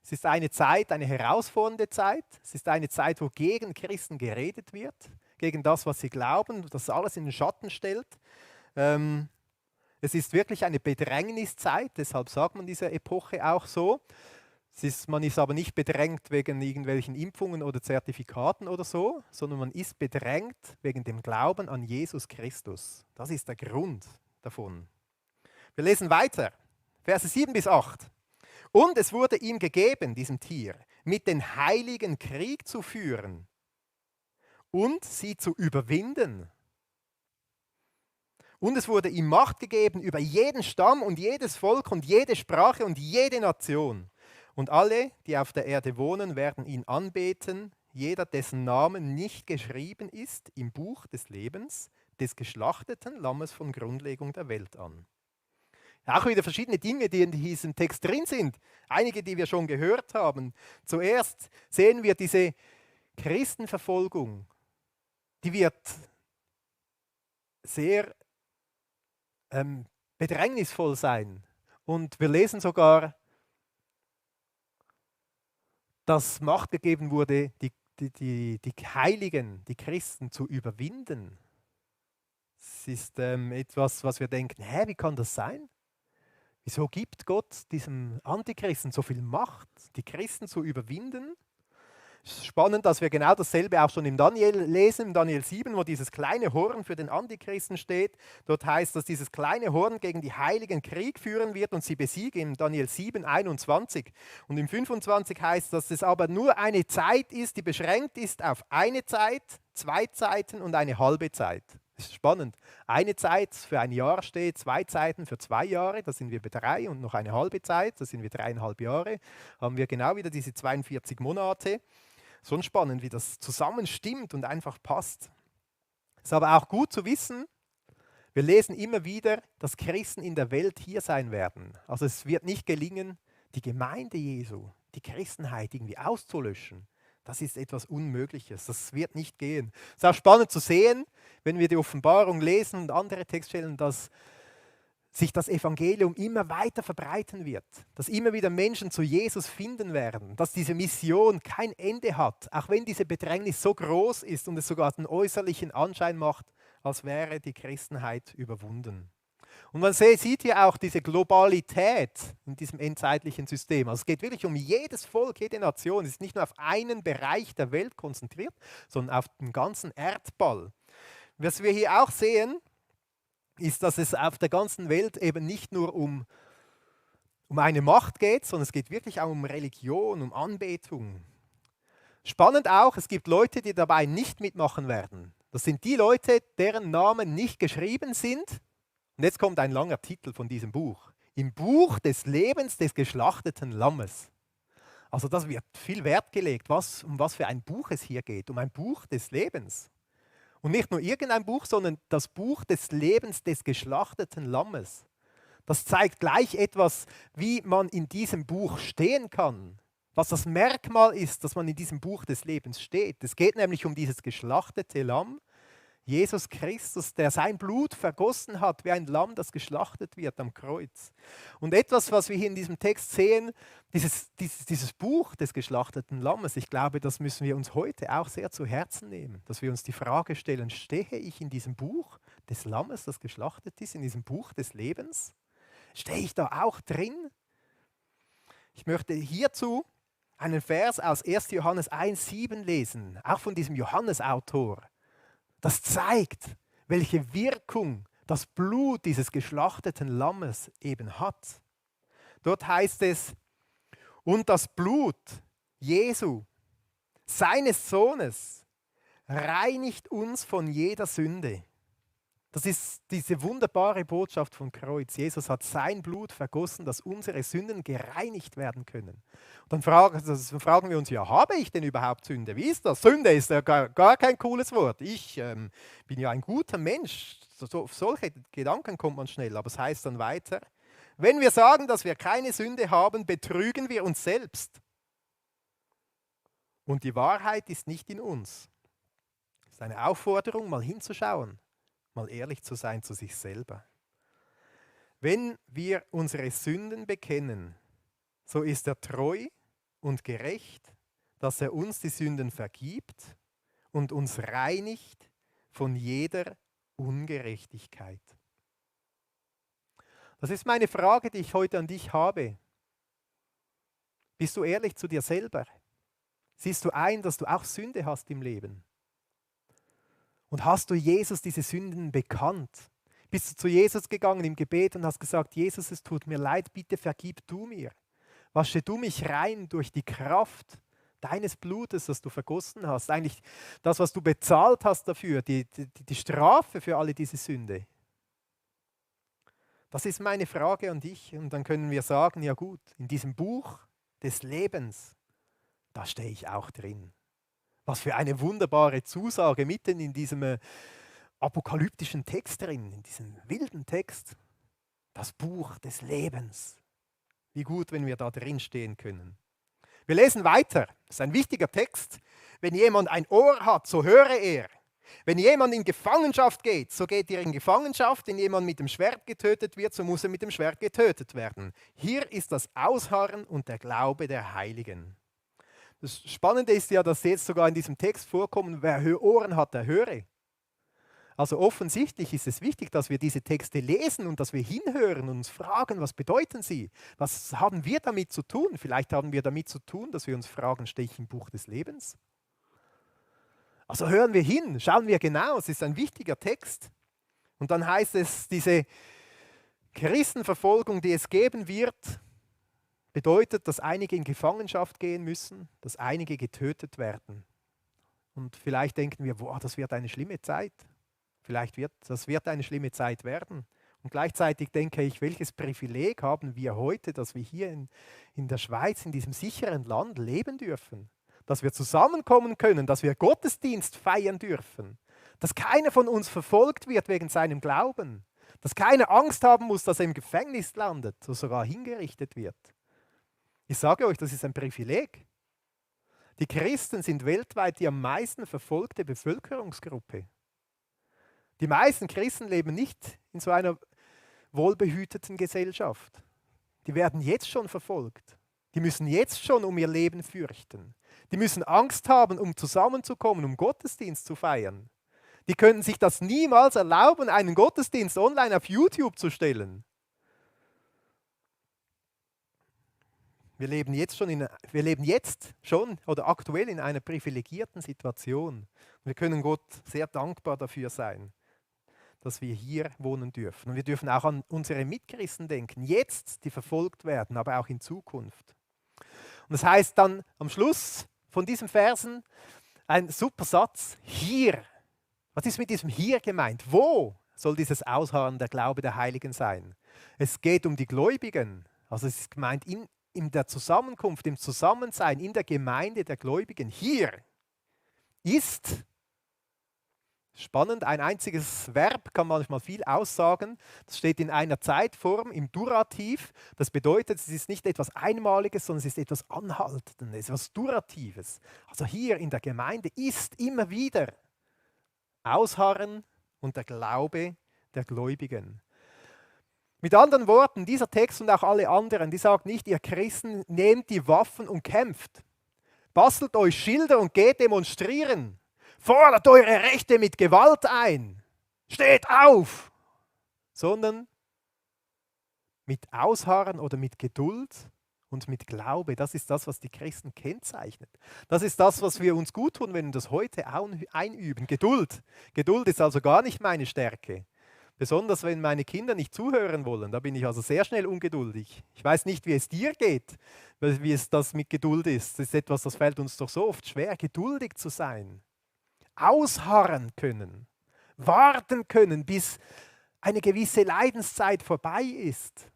es ist eine Zeit, eine herausfordernde Zeit. Es ist eine Zeit, wo gegen Christen geredet wird, gegen das, was sie glauben, das alles in den Schatten stellt. Es ist wirklich eine Bedrängniszeit, deshalb sagt man diese Epoche auch so. Man ist aber nicht bedrängt wegen irgendwelchen Impfungen oder Zertifikaten oder so, sondern man ist bedrängt wegen dem Glauben an Jesus Christus. Das ist der Grund davon. Wir lesen weiter, Verse 7 bis 8. Und es wurde ihm gegeben, diesem Tier, mit den Heiligen Krieg zu führen und sie zu überwinden. Und es wurde ihm Macht gegeben über jeden Stamm und jedes Volk und jede Sprache und jede Nation. Und alle, die auf der Erde wohnen, werden ihn anbeten, jeder, dessen Name nicht geschrieben ist im Buch des Lebens des geschlachteten Lammes von Grundlegung der Welt an. Auch wieder verschiedene Dinge, die in diesem Text drin sind. Einige, die wir schon gehört haben. Zuerst sehen wir diese Christenverfolgung. Die wird sehr bedrängnisvoll sein. Und wir lesen sogar, dass Macht gegeben wurde, die Heiligen, die Christen zu überwinden. Es ist etwas, was wir denken, wie kann das sein? Wieso gibt Gott diesem Antichristen so viel Macht, die Christen zu überwinden? Es ist spannend, dass wir genau dasselbe auch schon im Daniel lesen, im Daniel 7, wo dieses kleine Horn für den Antichristen steht. Dort heißt, dass dieses kleine Horn gegen die Heiligen Krieg führen wird und sie besiegen, im Daniel 7, 21. Und im 25 heißt, dass es aber nur eine Zeit ist, die beschränkt ist auf eine Zeit, 2 Zeiten und eine halbe Zeit. Das ist spannend. Eine Zeit für ein Jahr steht, 2 Zeiten für 2 Jahre, da sind wir bei 3 und noch eine halbe Zeit, da sind wir 3,5 Jahre. Haben wir genau wieder diese 42 Monate. Schon spannend, wie das zusammenstimmt und einfach passt. Es ist aber auch gut zu wissen, wir lesen immer wieder, dass Christen in der Welt hier sein werden. Also es wird nicht gelingen, die Gemeinde Jesu, die Christenheit irgendwie auszulöschen. Das ist etwas Unmögliches, das wird nicht gehen. Es ist auch spannend zu sehen, wenn wir die Offenbarung lesen und andere Textstellen, dass sich das Evangelium immer weiter verbreiten wird, dass immer wieder Menschen zu Jesus finden werden, dass diese Mission kein Ende hat, auch wenn diese Bedrängnis so groß ist und es sogar den äußerlichen Anschein macht, als wäre die Christenheit überwunden. Und man sieht hier auch diese Globalität in diesem endzeitlichen System. Also es geht wirklich um jedes Volk, jede Nation. Es ist nicht nur auf einen Bereich der Welt konzentriert, sondern auf den ganzen Erdball. Was wir hier auch sehen, ist, dass es auf der ganzen Welt eben nicht nur um eine Macht geht, sondern es geht wirklich auch um Religion, um Anbetung. Spannend auch, es gibt Leute, die dabei nicht mitmachen werden. Das sind die Leute, deren Namen nicht geschrieben sind. Und jetzt kommt ein langer Titel von diesem Buch. Im Buch des Lebens des geschlachteten Lammes. Also das wird viel Wert gelegt, um was für ein Buch es hier geht. Um ein Buch des Lebens. Und nicht nur irgendein Buch, sondern das Buch des Lebens des geschlachteten Lammes. Das zeigt gleich etwas, wie man in diesem Buch stehen kann. Was das Merkmal ist, dass man in diesem Buch des Lebens steht. Es geht nämlich um dieses geschlachtete Lamm, Jesus Christus, der sein Blut vergossen hat, wie ein Lamm, das geschlachtet wird am Kreuz. Und etwas, was wir hier in diesem Text sehen, dieses Buch des geschlachteten Lammes, ich glaube, das müssen wir uns heute auch sehr zu Herzen nehmen, dass wir uns die Frage stellen, stehe ich in diesem Buch des Lammes, das geschlachtet ist, in diesem Buch des Lebens? Stehe ich da auch drin? Ich möchte hierzu einen Vers aus 1. Johannes 1,7 lesen, auch von diesem Johannes-Autor. Das zeigt, welche Wirkung das Blut dieses geschlachteten Lammes eben hat. Dort heißt es, und das Blut Jesu, seines Sohnes, reinigt uns von jeder Sünde. Das ist diese wunderbare Botschaft vom Kreuz. Jesus hat sein Blut vergossen, dass unsere Sünden gereinigt werden können. Und dann fragen wir uns, ja, habe ich denn überhaupt Sünde? Wie ist das? Sünde ist ja gar kein cooles Wort. Ich bin ja ein guter Mensch. Auf solche Gedanken kommt man schnell. Aber es heißt dann weiter, wenn wir sagen, dass wir keine Sünde haben, betrügen wir uns selbst. Und die Wahrheit ist nicht in uns. Das ist eine Aufforderung, mal hinzuschauen. mal ehrlich zu sein zu sich selber. Wenn wir unsere Sünden bekennen, so ist er treu und gerecht, dass er uns die Sünden vergibt und uns reinigt von jeder Ungerechtigkeit. Das ist meine Frage, die ich heute an dich habe. Bist du ehrlich zu dir selber? Siehst du ein, dass du auch Sünde hast im Leben? Und hast du Jesus diese Sünden bekannt? Bist du zu Jesus gegangen im Gebet und hast gesagt, Jesus, es tut mir leid, bitte vergib du mir. Wasche du mich rein durch die Kraft deines Blutes, das du vergossen hast. Eigentlich das, was du bezahlt hast dafür, die Strafe für alle diese Sünde. Das ist meine Frage an dich. Und dann können wir sagen, ja gut, in diesem Buch des Lebens, da stehe ich auch drin. Was für eine wunderbare Zusage mitten in diesem apokalyptischen Text drin, in diesem wilden Text. Das Buch des Lebens. Wie gut, wenn wir da drin stehen können. Wir lesen weiter. Das ist ein wichtiger Text. Wenn jemand ein Ohr hat, so höre er. Wenn jemand in Gefangenschaft geht, so geht er in Gefangenschaft. Wenn jemand mit dem Schwert getötet wird, so muss er mit dem Schwert getötet werden. Hier ist das Ausharren und der Glaube der Heiligen. Das Spannende ist ja, dass jetzt sogar in diesem Text vorkommen, wer Ohren hat, der höre. Also offensichtlich ist es wichtig, dass wir diese Texte lesen und dass wir hinhören und uns fragen, was bedeuten sie? Was haben wir damit zu tun? Vielleicht haben wir damit zu tun, dass wir uns fragen, stehe ich im Buch des Lebens? Also hören wir hin, schauen wir genau, es ist ein wichtiger Text. Und dann heißt es, diese Christenverfolgung, die es geben wird, bedeutet, dass einige in Gefangenschaft gehen müssen, dass einige getötet werden. Und vielleicht denken wir, boah, das wird eine schlimme Zeit. Das wird eine schlimme Zeit werden. Und gleichzeitig denke ich, welches Privileg haben wir heute, dass wir hier in der Schweiz, in diesem sicheren Land leben dürfen. Dass wir zusammenkommen können, dass wir Gottesdienst feiern dürfen. Dass keiner von uns verfolgt wird wegen seinem Glauben. Dass keiner Angst haben muss, dass er im Gefängnis landet oder sogar hingerichtet wird. Ich sage euch, das ist ein Privileg. Die Christen sind weltweit die am meisten verfolgte Bevölkerungsgruppe. Die meisten Christen leben nicht in so einer wohlbehüteten Gesellschaft. Die werden jetzt schon verfolgt. Die müssen jetzt schon um ihr Leben fürchten. Die müssen Angst haben, um zusammenzukommen, um Gottesdienst zu feiern. Die können sich das niemals erlauben, einen Gottesdienst online auf YouTube zu stellen. Wir leben jetzt schon oder aktuell in einer privilegierten Situation. Wir können Gott sehr dankbar dafür sein, dass wir hier wohnen dürfen. Und wir dürfen auch an unsere Mitchristen denken, jetzt, die verfolgt werden, aber auch in Zukunft. Und das heißt dann am Schluss von diesen Versen ein super Satz, hier. Was ist mit diesem hier gemeint? Wo soll dieses Ausharren der Glaube der Heiligen sein? Es geht um die Gläubigen, also es ist gemeint in der Zusammenkunft, im Zusammensein, in der Gemeinde der Gläubigen. Hier ist spannend, ein einziges Verb kann manchmal viel aussagen. Das steht in einer Zeitform im Durativ. Das bedeutet, es ist nicht etwas Einmaliges, sondern es ist etwas Anhaltendes, etwas Duratives. Also hier in der Gemeinde ist immer wieder Ausharren und der Glaube der Gläubigen. Mit anderen Worten, dieser Text und auch alle anderen, die sagen nicht, ihr Christen, nehmt die Waffen und kämpft. Bastelt euch Schilder und geht demonstrieren. Fordert eure Rechte mit Gewalt ein. Steht auf. Sondern mit Ausharren oder mit Geduld und mit Glaube. Das ist das, was die Christen kennzeichnet. Das ist das, was wir uns gut tun, wenn wir das heute einüben. Geduld. Geduld ist also gar nicht meine Stärke. Besonders wenn meine Kinder nicht zuhören wollen. Da bin ich also sehr schnell ungeduldig. Ich weiß nicht, wie es dir geht, wie es das mit Geduld ist. Das ist etwas, das fällt uns doch so oft schwer, geduldig zu sein. Ausharren können, warten können, bis eine gewisse Leidenszeit vorbei ist.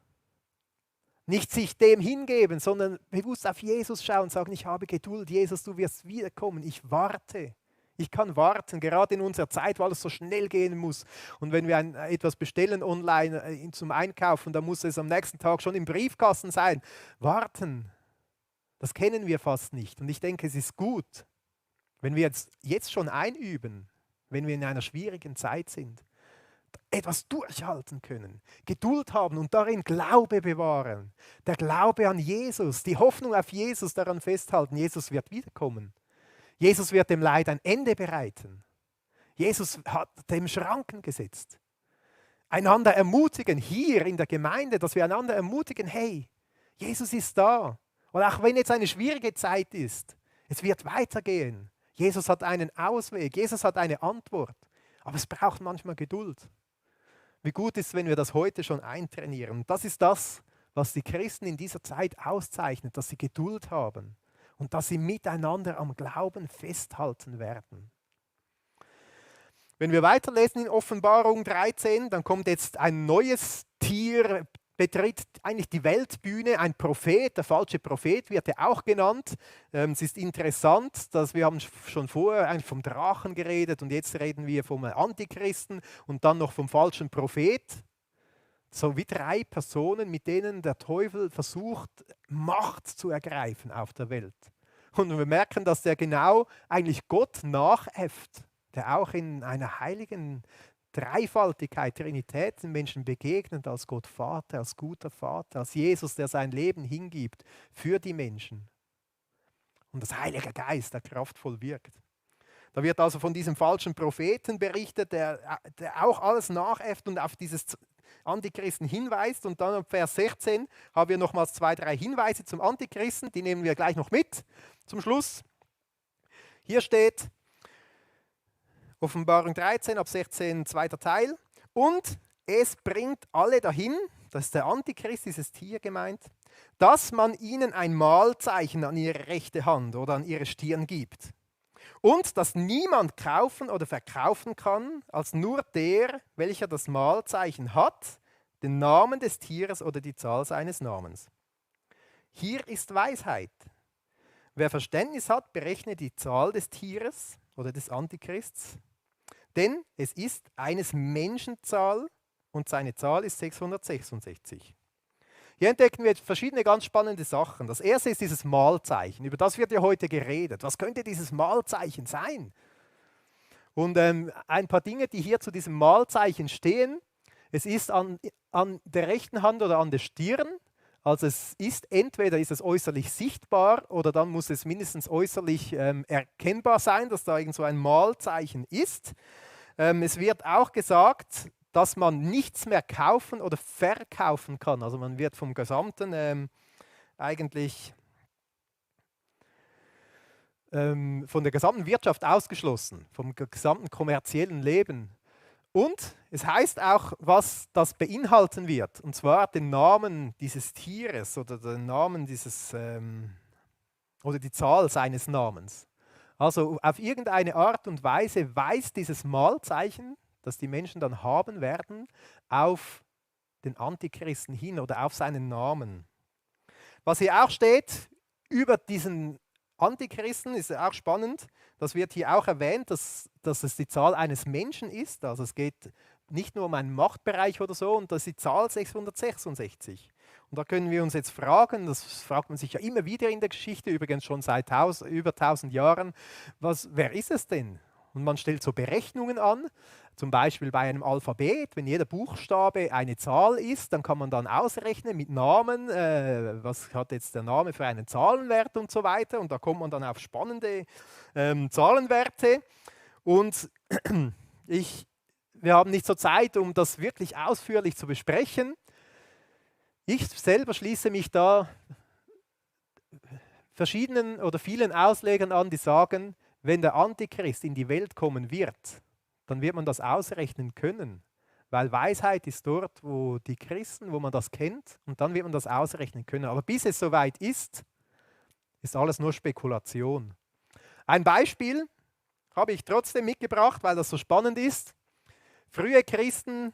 Nicht sich dem hingeben, sondern bewusst auf Jesus schauen und sagen, ich habe Geduld, Jesus, du wirst wiederkommen, ich warte. Ich kann warten, gerade in unserer Zeit, wo alles so schnell gehen muss. Und wenn wir etwas bestellen online zum Einkaufen, dann muss es am nächsten Tag schon im Briefkasten sein. Warten, das kennen wir fast nicht. Und ich denke, es ist gut, wenn wir jetzt schon einüben, wenn wir in einer schwierigen Zeit sind, etwas durchhalten können, Geduld haben und darin Glaube bewahren. Der Glaube an Jesus, die Hoffnung auf Jesus daran festhalten, Jesus wird wiederkommen. Jesus wird dem Leid ein Ende bereiten. Jesus hat dem Schranken gesetzt. Einander ermutigen, hier in der Gemeinde, dass wir einander ermutigen, hey, Jesus ist da. Und auch wenn jetzt eine schwierige Zeit ist, es wird weitergehen. Jesus hat einen Ausweg, Jesus hat eine Antwort. Aber es braucht manchmal Geduld. Wie gut ist, wenn wir das heute schon eintrainieren. Und das ist das, was die Christen in dieser Zeit auszeichnet, dass sie Geduld haben und dass sie miteinander am Glauben festhalten werden. Wenn wir weiterlesen in Offenbarung 13, dann kommt jetzt ein neues Tier, betritt eigentlich die Weltbühne, ein Prophet, der falsche Prophet wird ja auch genannt. Es ist interessant, dass wir haben schon vorher eigentlich vom Drachen geredet und jetzt reden wir vom Antichristen und dann noch vom falschen Prophet. So wie 3 Personen, mit denen der Teufel versucht, Macht zu ergreifen auf der Welt. Und wir merken, dass der genau eigentlich Gott nachäfft, der auch in einer heiligen Dreifaltigkeit, Trinität den Menschen begegnet, als Gott Vater, als guter Vater, als Jesus, der sein Leben hingibt für die Menschen. Und das Heilige Geist, der kraftvoll wirkt. Da wird also von diesem falschen Propheten berichtet, der auch alles nachäfft und auf dieses Antichristen hinweist. Und dann ab Vers 16 haben wir nochmals 2, 3 Hinweise zum Antichristen, die nehmen wir gleich noch mit zum Schluss. Hier steht, Offenbarung 13, ab 16, zweiter Teil. Und es bringt alle dahin, das ist der Antichrist, dieses Tier gemeint, dass man ihnen ein Mahlzeichen an ihre rechte Hand oder an ihre Stirn gibt. Und dass niemand kaufen oder verkaufen kann, als nur der, welcher das Mahlzeichen hat, den Namen des Tieres oder die Zahl seines Namens. Hier ist Weisheit. Wer Verständnis hat, berechne die Zahl des Tieres oder des Antichrists. Denn es ist eines Menschen Zahl und seine Zahl ist 666. Hier entdecken wir verschiedene ganz spannende Sachen. Das erste ist dieses Mahlzeichen. Über das wird ja heute geredet. Was könnte dieses Mahlzeichen sein? Und ein paar Dinge, die hier zu diesem Mahlzeichen stehen. Es ist an der rechten Hand oder an der Stirn. Also es ist entweder ist es äußerlich sichtbar oder dann muss es mindestens äußerlich erkennbar sein, dass da irgend so ein Mahlzeichen ist. Es wird auch gesagt, dass man nichts mehr kaufen oder verkaufen kann. Also man wird vom gesamten eigentlich von der gesamten Wirtschaft ausgeschlossen, vom gesamten kommerziellen Leben. Und es heißt auch, was das beinhalten wird, und zwar den Namen dieses Tieres oder den Namen dieses oder die Zahl seines Namens. Also auf irgendeine Art und Weise weist dieses Mahlzeichen, das die Menschen dann haben werden, auf den Antichristen hin oder auf seinen Namen. Was hier auch steht über diesen Antichristen, ist auch spannend, das wird hier auch erwähnt, dass es die Zahl eines Menschen ist, also es geht nicht nur um einen Machtbereich oder so, und das ist die Zahl 666. Und da können wir uns jetzt fragen, das fragt man sich ja immer wieder in der Geschichte, übrigens schon seit über 1000 Jahren, wer ist es denn? Und man stellt so Berechnungen an, zum Beispiel bei einem Alphabet, wenn jeder Buchstabe eine Zahl ist, dann kann man dann ausrechnen mit Namen, was hat jetzt der Name für einen Zahlenwert und so weiter. Und da kommt man dann auf spannende Zahlenwerte. Und wir haben nicht so Zeit, um das wirklich ausführlich zu besprechen. Ich selber schließe mich da verschiedenen oder vielen Auslegern an, die sagen, wenn der Antichrist in die Welt kommen wird, dann wird man das ausrechnen können, weil Weisheit ist dort, wo die Christen, wo man das kennt, und dann wird man das ausrechnen können. Aber bis es soweit ist alles nur Spekulation. Ein Beispiel habe ich trotzdem mitgebracht, weil das so spannend ist. Frühe Christen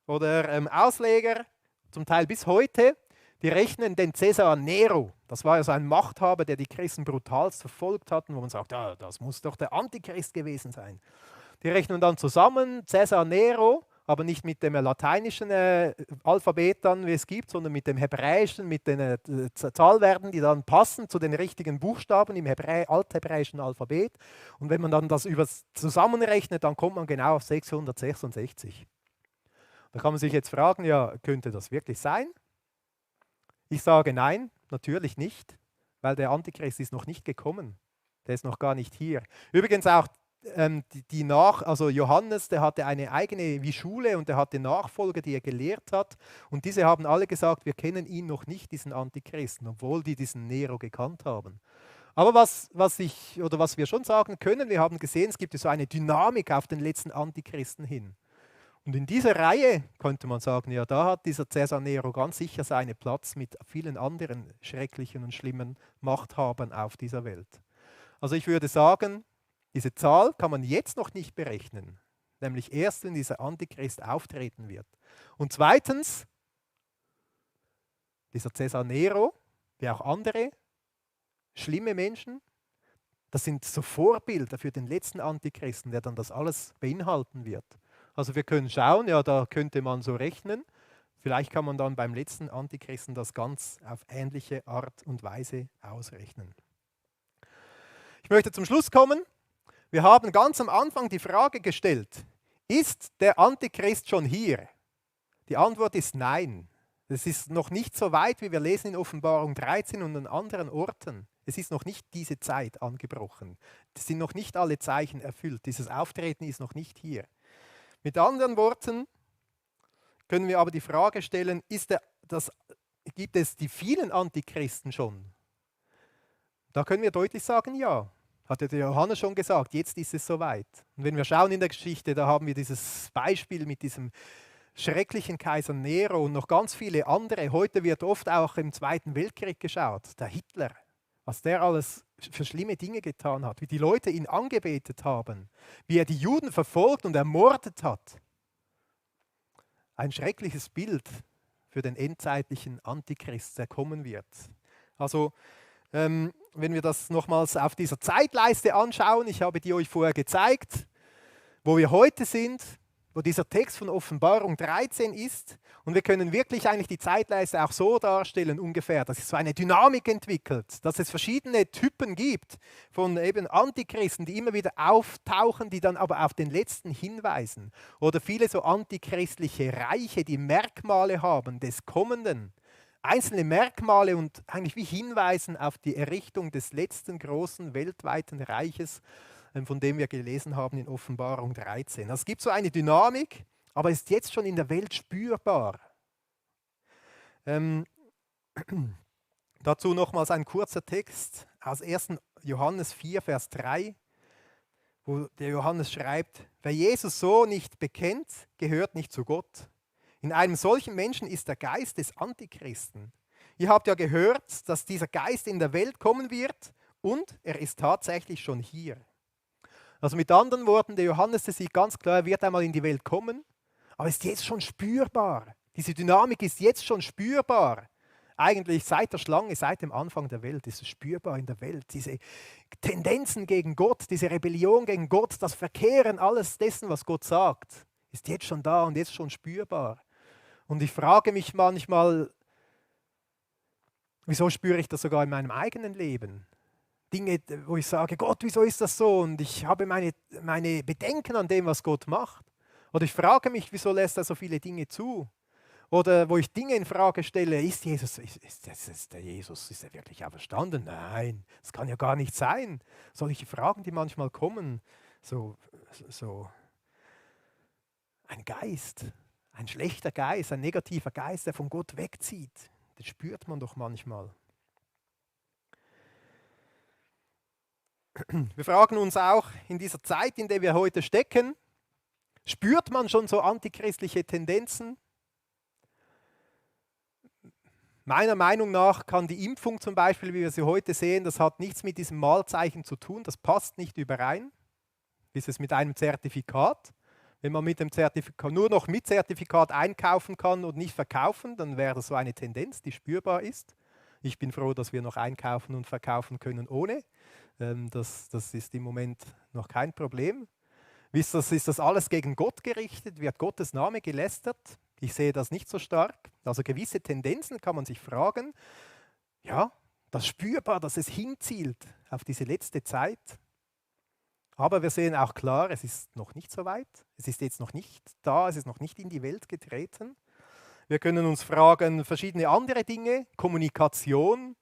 oder Ausleger, zum Teil bis heute, die rechnen den Cäsar Nero. Das war ja so ein Machthaber, der die Christen brutalst verfolgt hat, wo man sagt, ja, das muss doch der Antichrist gewesen sein. Die rechnen dann zusammen Cäsar Nero, aber nicht mit dem lateinischen Alphabet dann, wie es gibt, sondern mit dem hebräischen, mit den Zahlwerten, die dann passen zu den richtigen Buchstaben im althebräischen Alphabet. Und wenn man dann das zusammenrechnet, dann kommt man genau auf 666. Da kann man sich jetzt fragen, ja, könnte das wirklich sein? Ich sage nein, natürlich nicht, weil der Antichrist ist noch nicht gekommen. Der ist noch gar nicht hier. Übrigens auch also Johannes, der hatte eine eigene wie Schule und der hatte Nachfolger, die er gelehrt hat. Und diese haben alle gesagt, wir kennen ihn noch nicht, diesen Antichristen, obwohl die diesen Nero gekannt haben. Aber was wir schon sagen können, wir haben gesehen, es gibt so eine Dynamik auf den letzten Antichristen hin. Und in dieser Reihe könnte man sagen, ja, da hat dieser Caesar Nero ganz sicher seinen Platz mit vielen anderen schrecklichen und schlimmen Machthabern auf dieser Welt. Also ich würde sagen, diese Zahl kann man jetzt noch nicht berechnen, nämlich erst, wenn dieser Antichrist auftreten wird. Und zweitens, dieser Caesar Nero, wie auch andere schlimme Menschen, das sind so Vorbilder für den letzten Antichristen, der dann das alles beinhalten wird. Also wir können schauen, ja, da könnte man so rechnen. Vielleicht kann man dann beim letzten Antichristen das ganz auf ähnliche Art und Weise ausrechnen. Ich möchte zum Schluss kommen. Wir haben ganz am Anfang die Frage gestellt, ist der Antichrist schon hier? Die Antwort ist nein. Es ist noch nicht so weit, wie wir lesen in Offenbarung 13 und an anderen Orten. Es ist noch nicht diese Zeit angebrochen. Es sind noch nicht alle Zeichen erfüllt. Dieses Auftreten ist noch nicht hier. Mit anderen Worten können wir aber die Frage stellen, gibt es die vielen Antichristen schon? Da können wir deutlich sagen, ja. Hat der Johannes schon gesagt, jetzt ist es soweit. Und wenn wir schauen in der Geschichte, da haben wir dieses Beispiel mit diesem schrecklichen Kaiser Nero und noch ganz viele andere. Heute wird oft auch im Zweiten Weltkrieg geschaut, der Hitler, was der alles für schlimme Dinge getan hat, wie die Leute ihn angebetet haben, wie er die Juden verfolgt und ermordet hat. Ein schreckliches Bild für den endzeitlichen Antichrist, der kommen wird. Also, wenn wir das nochmals auf dieser Zeitleiste anschauen, ich habe die euch vorher gezeigt, wo wir heute sind, wo dieser Text von Offenbarung 13 ist. Und wir können wirklich eigentlich die Zeitleiste auch so darstellen ungefähr, dass sich so eine Dynamik entwickelt, dass es verschiedene Typen gibt von eben Antichristen, die immer wieder auftauchen, die dann aber auf den letzten hinweisen. Oder viele so antichristliche Reiche, die Merkmale haben des Kommenden. Einzelne Merkmale und eigentlich wie Hinweisen auf die Errichtung des letzten großen weltweiten Reiches, von dem wir gelesen haben in Offenbarung 13. Es gibt so eine Dynamik, aber ist jetzt schon in der Welt spürbar. Dazu nochmals ein kurzer Text aus 1. Johannes 4, Vers 3, wo der Johannes schreibt, wer Jesus so nicht bekennt, gehört nicht zu Gott. In einem solchen Menschen ist der Geist des Antichristen. Ihr habt ja gehört, dass dieser Geist in der Welt kommen wird und er ist tatsächlich schon hier. Also mit anderen Worten, der Johannes, der sieht ganz klar, er wird einmal in die Welt kommen, aber ist jetzt schon spürbar. Diese Dynamik ist jetzt schon spürbar. Eigentlich seit der Schlange, seit dem Anfang der Welt ist es spürbar in der Welt. Diese Tendenzen gegen Gott, diese Rebellion gegen Gott, das Verkehren alles dessen, was Gott sagt, ist jetzt schon da und jetzt schon spürbar. Und ich frage mich manchmal, wieso spüre ich das sogar in meinem eigenen Leben? Dinge, wo ich sage, Gott, wieso ist das so? Und ich habe meine Bedenken an dem, was Gott macht. Oder ich frage mich, wieso lässt er so viele Dinge zu? Oder wo ich Dinge in Frage stelle, ist der Jesus, ist er wirklich auferstanden? Nein, das kann ja gar nicht sein. Solche Fragen, die manchmal kommen, so ein Geist, ein schlechter Geist, ein negativer Geist, der von Gott wegzieht, das spürt man doch manchmal. Wir fragen uns auch in dieser Zeit, in der wir heute stecken, spürt man schon so antichristliche Tendenzen? Meiner Meinung nach kann die Impfung zum Beispiel, wie wir sie heute sehen, das hat nichts mit diesem Malzeichen zu tun, das passt nicht überein. Wie ist es mit einem Zertifikat? Wenn man mit dem Zertifikat nur noch mit Zertifikat einkaufen kann und nicht verkaufen, dann wäre das so eine Tendenz, die spürbar ist. Ich bin froh, dass wir noch einkaufen und verkaufen können ohne. Das ist im Moment noch kein Problem. Ist das alles gegen Gott gerichtet? Wird Gottes Name gelästert? Ich sehe das nicht so stark. Also gewisse Tendenzen kann man sich fragen. Ja, das ist spürbar, dass es hinzielt auf diese letzte Zeit. Aber wir sehen auch klar, es ist noch nicht so weit. Es ist jetzt noch nicht da, es ist noch nicht in die Welt getreten. Wir können uns fragen, verschiedene andere Dinge, Kommunikation,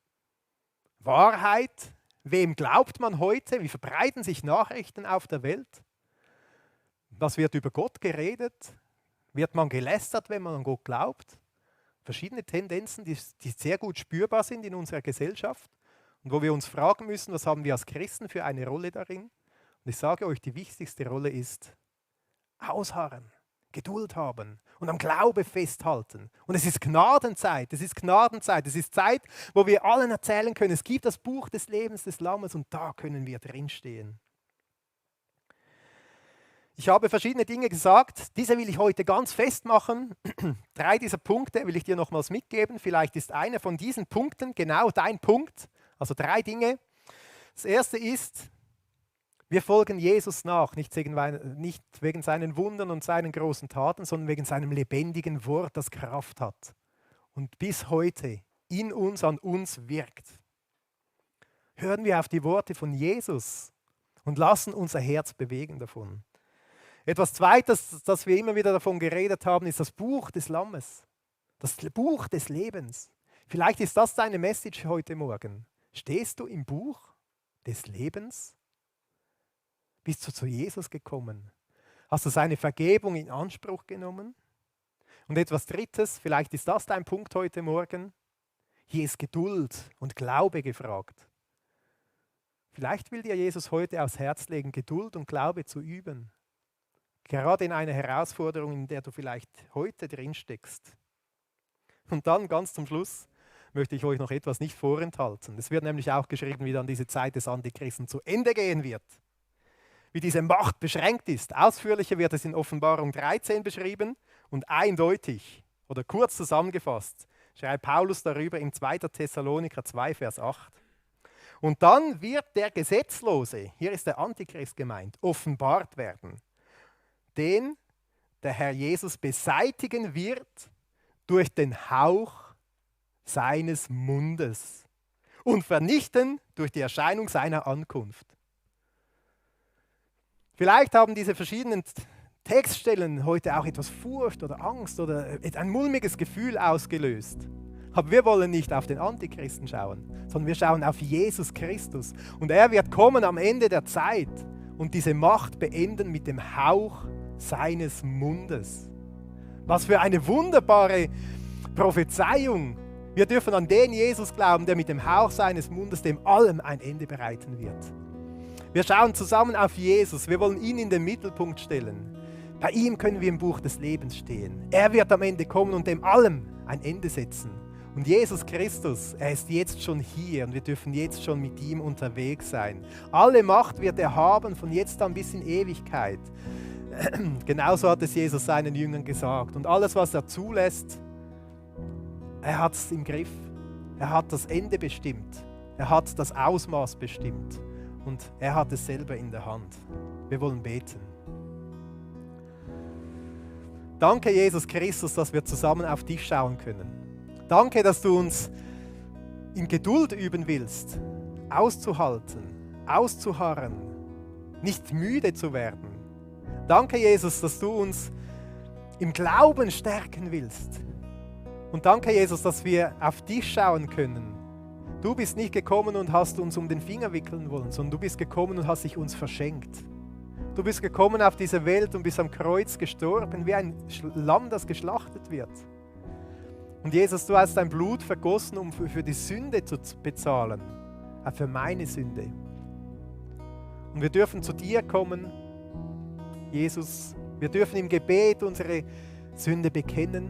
Wahrheit. Wem glaubt man heute? Wie verbreiten sich Nachrichten auf der Welt? Was wird über Gott geredet? Wird man gelästert, wenn man an Gott glaubt? Verschiedene Tendenzen, die sehr gut spürbar sind in unserer Gesellschaft und wo wir uns fragen müssen, was haben wir als Christen für eine Rolle darin? Und ich sage euch, die wichtigste Rolle ist ausharren, Geduld haben und am Glaube festhalten. Und es ist Gnadenzeit, es ist Gnadenzeit, es ist Zeit, wo wir allen erzählen können, es gibt das Buch des Lebens des Lammes und da können wir drinstehen. Ich habe verschiedene Dinge gesagt, diese will ich heute ganz festmachen. 3 dieser Punkte will ich dir nochmals mitgeben. Vielleicht ist einer von diesen Punkten genau dein Punkt. Also 3 Dinge. Das erste ist, wir folgen Jesus nach, nicht wegen seinen Wundern und seinen großen Taten, sondern wegen seinem lebendigen Wort, das Kraft hat und bis heute in uns, an uns wirkt. Hören wir auf die Worte von Jesus und lassen unser Herz bewegen davon. Etwas Zweites, das wir immer wieder davon geredet haben, ist das Buch des Lammes. Das Buch des Lebens. Vielleicht ist das deine Message heute Morgen. Stehst du im Buch des Lebens? Bist du zu Jesus gekommen? Hast du seine Vergebung in Anspruch genommen? Und etwas Drittes, vielleicht ist das dein Punkt heute Morgen. Hier ist Geduld und Glaube gefragt. Vielleicht will dir Jesus heute aufs Herz legen, Geduld und Glaube zu üben. Gerade in einer Herausforderung, in der du vielleicht heute drin steckst. Und dann ganz zum Schluss möchte ich euch noch etwas nicht vorenthalten. Es wird nämlich auch geschrieben, wie dann diese Zeit des Antichristen zu Ende gehen wird. Wie diese Macht beschränkt ist. Ausführlicher wird es in Offenbarung 13 beschrieben und eindeutig oder kurz zusammengefasst schreibt Paulus darüber in 2. Thessaloniker 2, Vers 8. Und dann wird der Gesetzlose, hier ist der Antichrist gemeint, offenbart werden, den der Herr Jesus beseitigen wird durch den Hauch seines Mundes und vernichten durch die Erscheinung seiner Ankunft. Vielleicht haben diese verschiedenen Textstellen heute auch etwas Furcht oder Angst oder ein mulmiges Gefühl ausgelöst. Aber wir wollen nicht auf den Antichristen schauen, sondern wir schauen auf Jesus Christus. Und er wird kommen am Ende der Zeit und diese Macht beenden mit dem Hauch seines Mundes. Was für eine wunderbare Prophezeiung. Wir dürfen an den Jesus glauben, der mit dem Hauch seines Mundes dem allem ein Ende bereiten wird. Wir schauen zusammen auf Jesus. Wir wollen ihn in den Mittelpunkt stellen. Bei ihm können wir im Buch des Lebens stehen. Er wird am Ende kommen und dem allem ein Ende setzen. Und Jesus Christus, er ist jetzt schon hier und wir dürfen jetzt schon mit ihm unterwegs sein. Alle Macht wird er haben, von jetzt an bis in Ewigkeit. Genauso hat es Jesus seinen Jüngern gesagt. Und alles, was er zulässt, er hat es im Griff. Er hat das Ende bestimmt. Er hat das Ausmaß bestimmt. Und er hat es selber in der Hand. Wir wollen beten. Danke, Jesus Christus, dass wir zusammen auf dich schauen können. Danke, dass du uns in Geduld üben willst, auszuhalten, auszuharren, nicht müde zu werden. Danke, Jesus, dass du uns im Glauben stärken willst. Und danke, Jesus, dass wir auf dich schauen können. Du bist nicht gekommen und hast uns um den Finger wickeln wollen, sondern du bist gekommen und hast dich uns verschenkt. Du bist gekommen auf diese Welt und bist am Kreuz gestorben, wie ein Lamm, das geschlachtet wird. Und Jesus, du hast dein Blut vergossen, um für die Sünde zu bezahlen, auch für meine Sünde. Und wir dürfen zu dir kommen, Jesus. Wir dürfen im Gebet unsere Sünde bekennen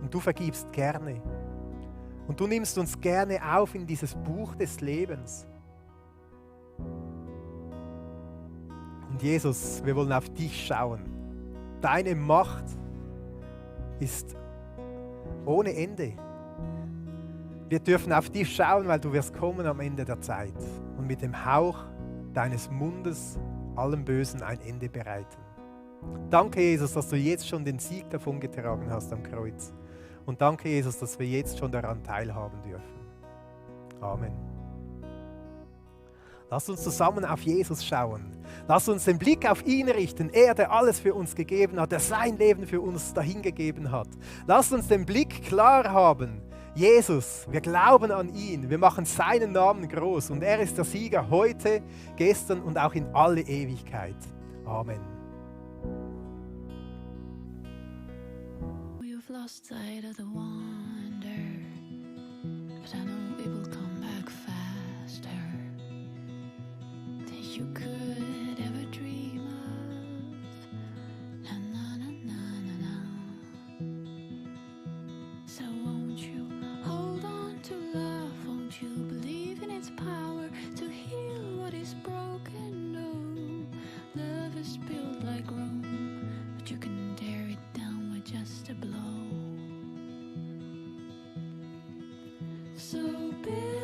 und du vergibst gerne. Und du nimmst uns gerne auf in dieses Buch des Lebens. Und Jesus, wir wollen auf dich schauen. Deine Macht ist ohne Ende. Wir dürfen auf dich schauen, weil du wirst kommen am Ende der Zeit und mit dem Hauch deines Mundes allem Bösen ein Ende bereiten. Danke, Jesus, dass du jetzt schon den Sieg davongetragen hast am Kreuz. Und danke, Jesus, dass wir jetzt schon daran teilhaben dürfen. Amen. Lasst uns zusammen auf Jesus schauen. Lasst uns den Blick auf ihn richten. Er, der alles für uns gegeben hat, der sein Leben für uns dahingegeben hat. Lasst uns den Blick klar haben. Jesus, wir glauben an ihn. Wir machen seinen Namen groß. Und er ist der Sieger heute, gestern und auch in alle Ewigkeit. Amen. We've lost sight of the wonder, but I know it will come back faster than you could ever dream of. Na na na na na na. So won't you hold on to love? Won't you believe in its power to heal what is broken? No, love is built like Rome, but you can tear it down with just a blow. So big.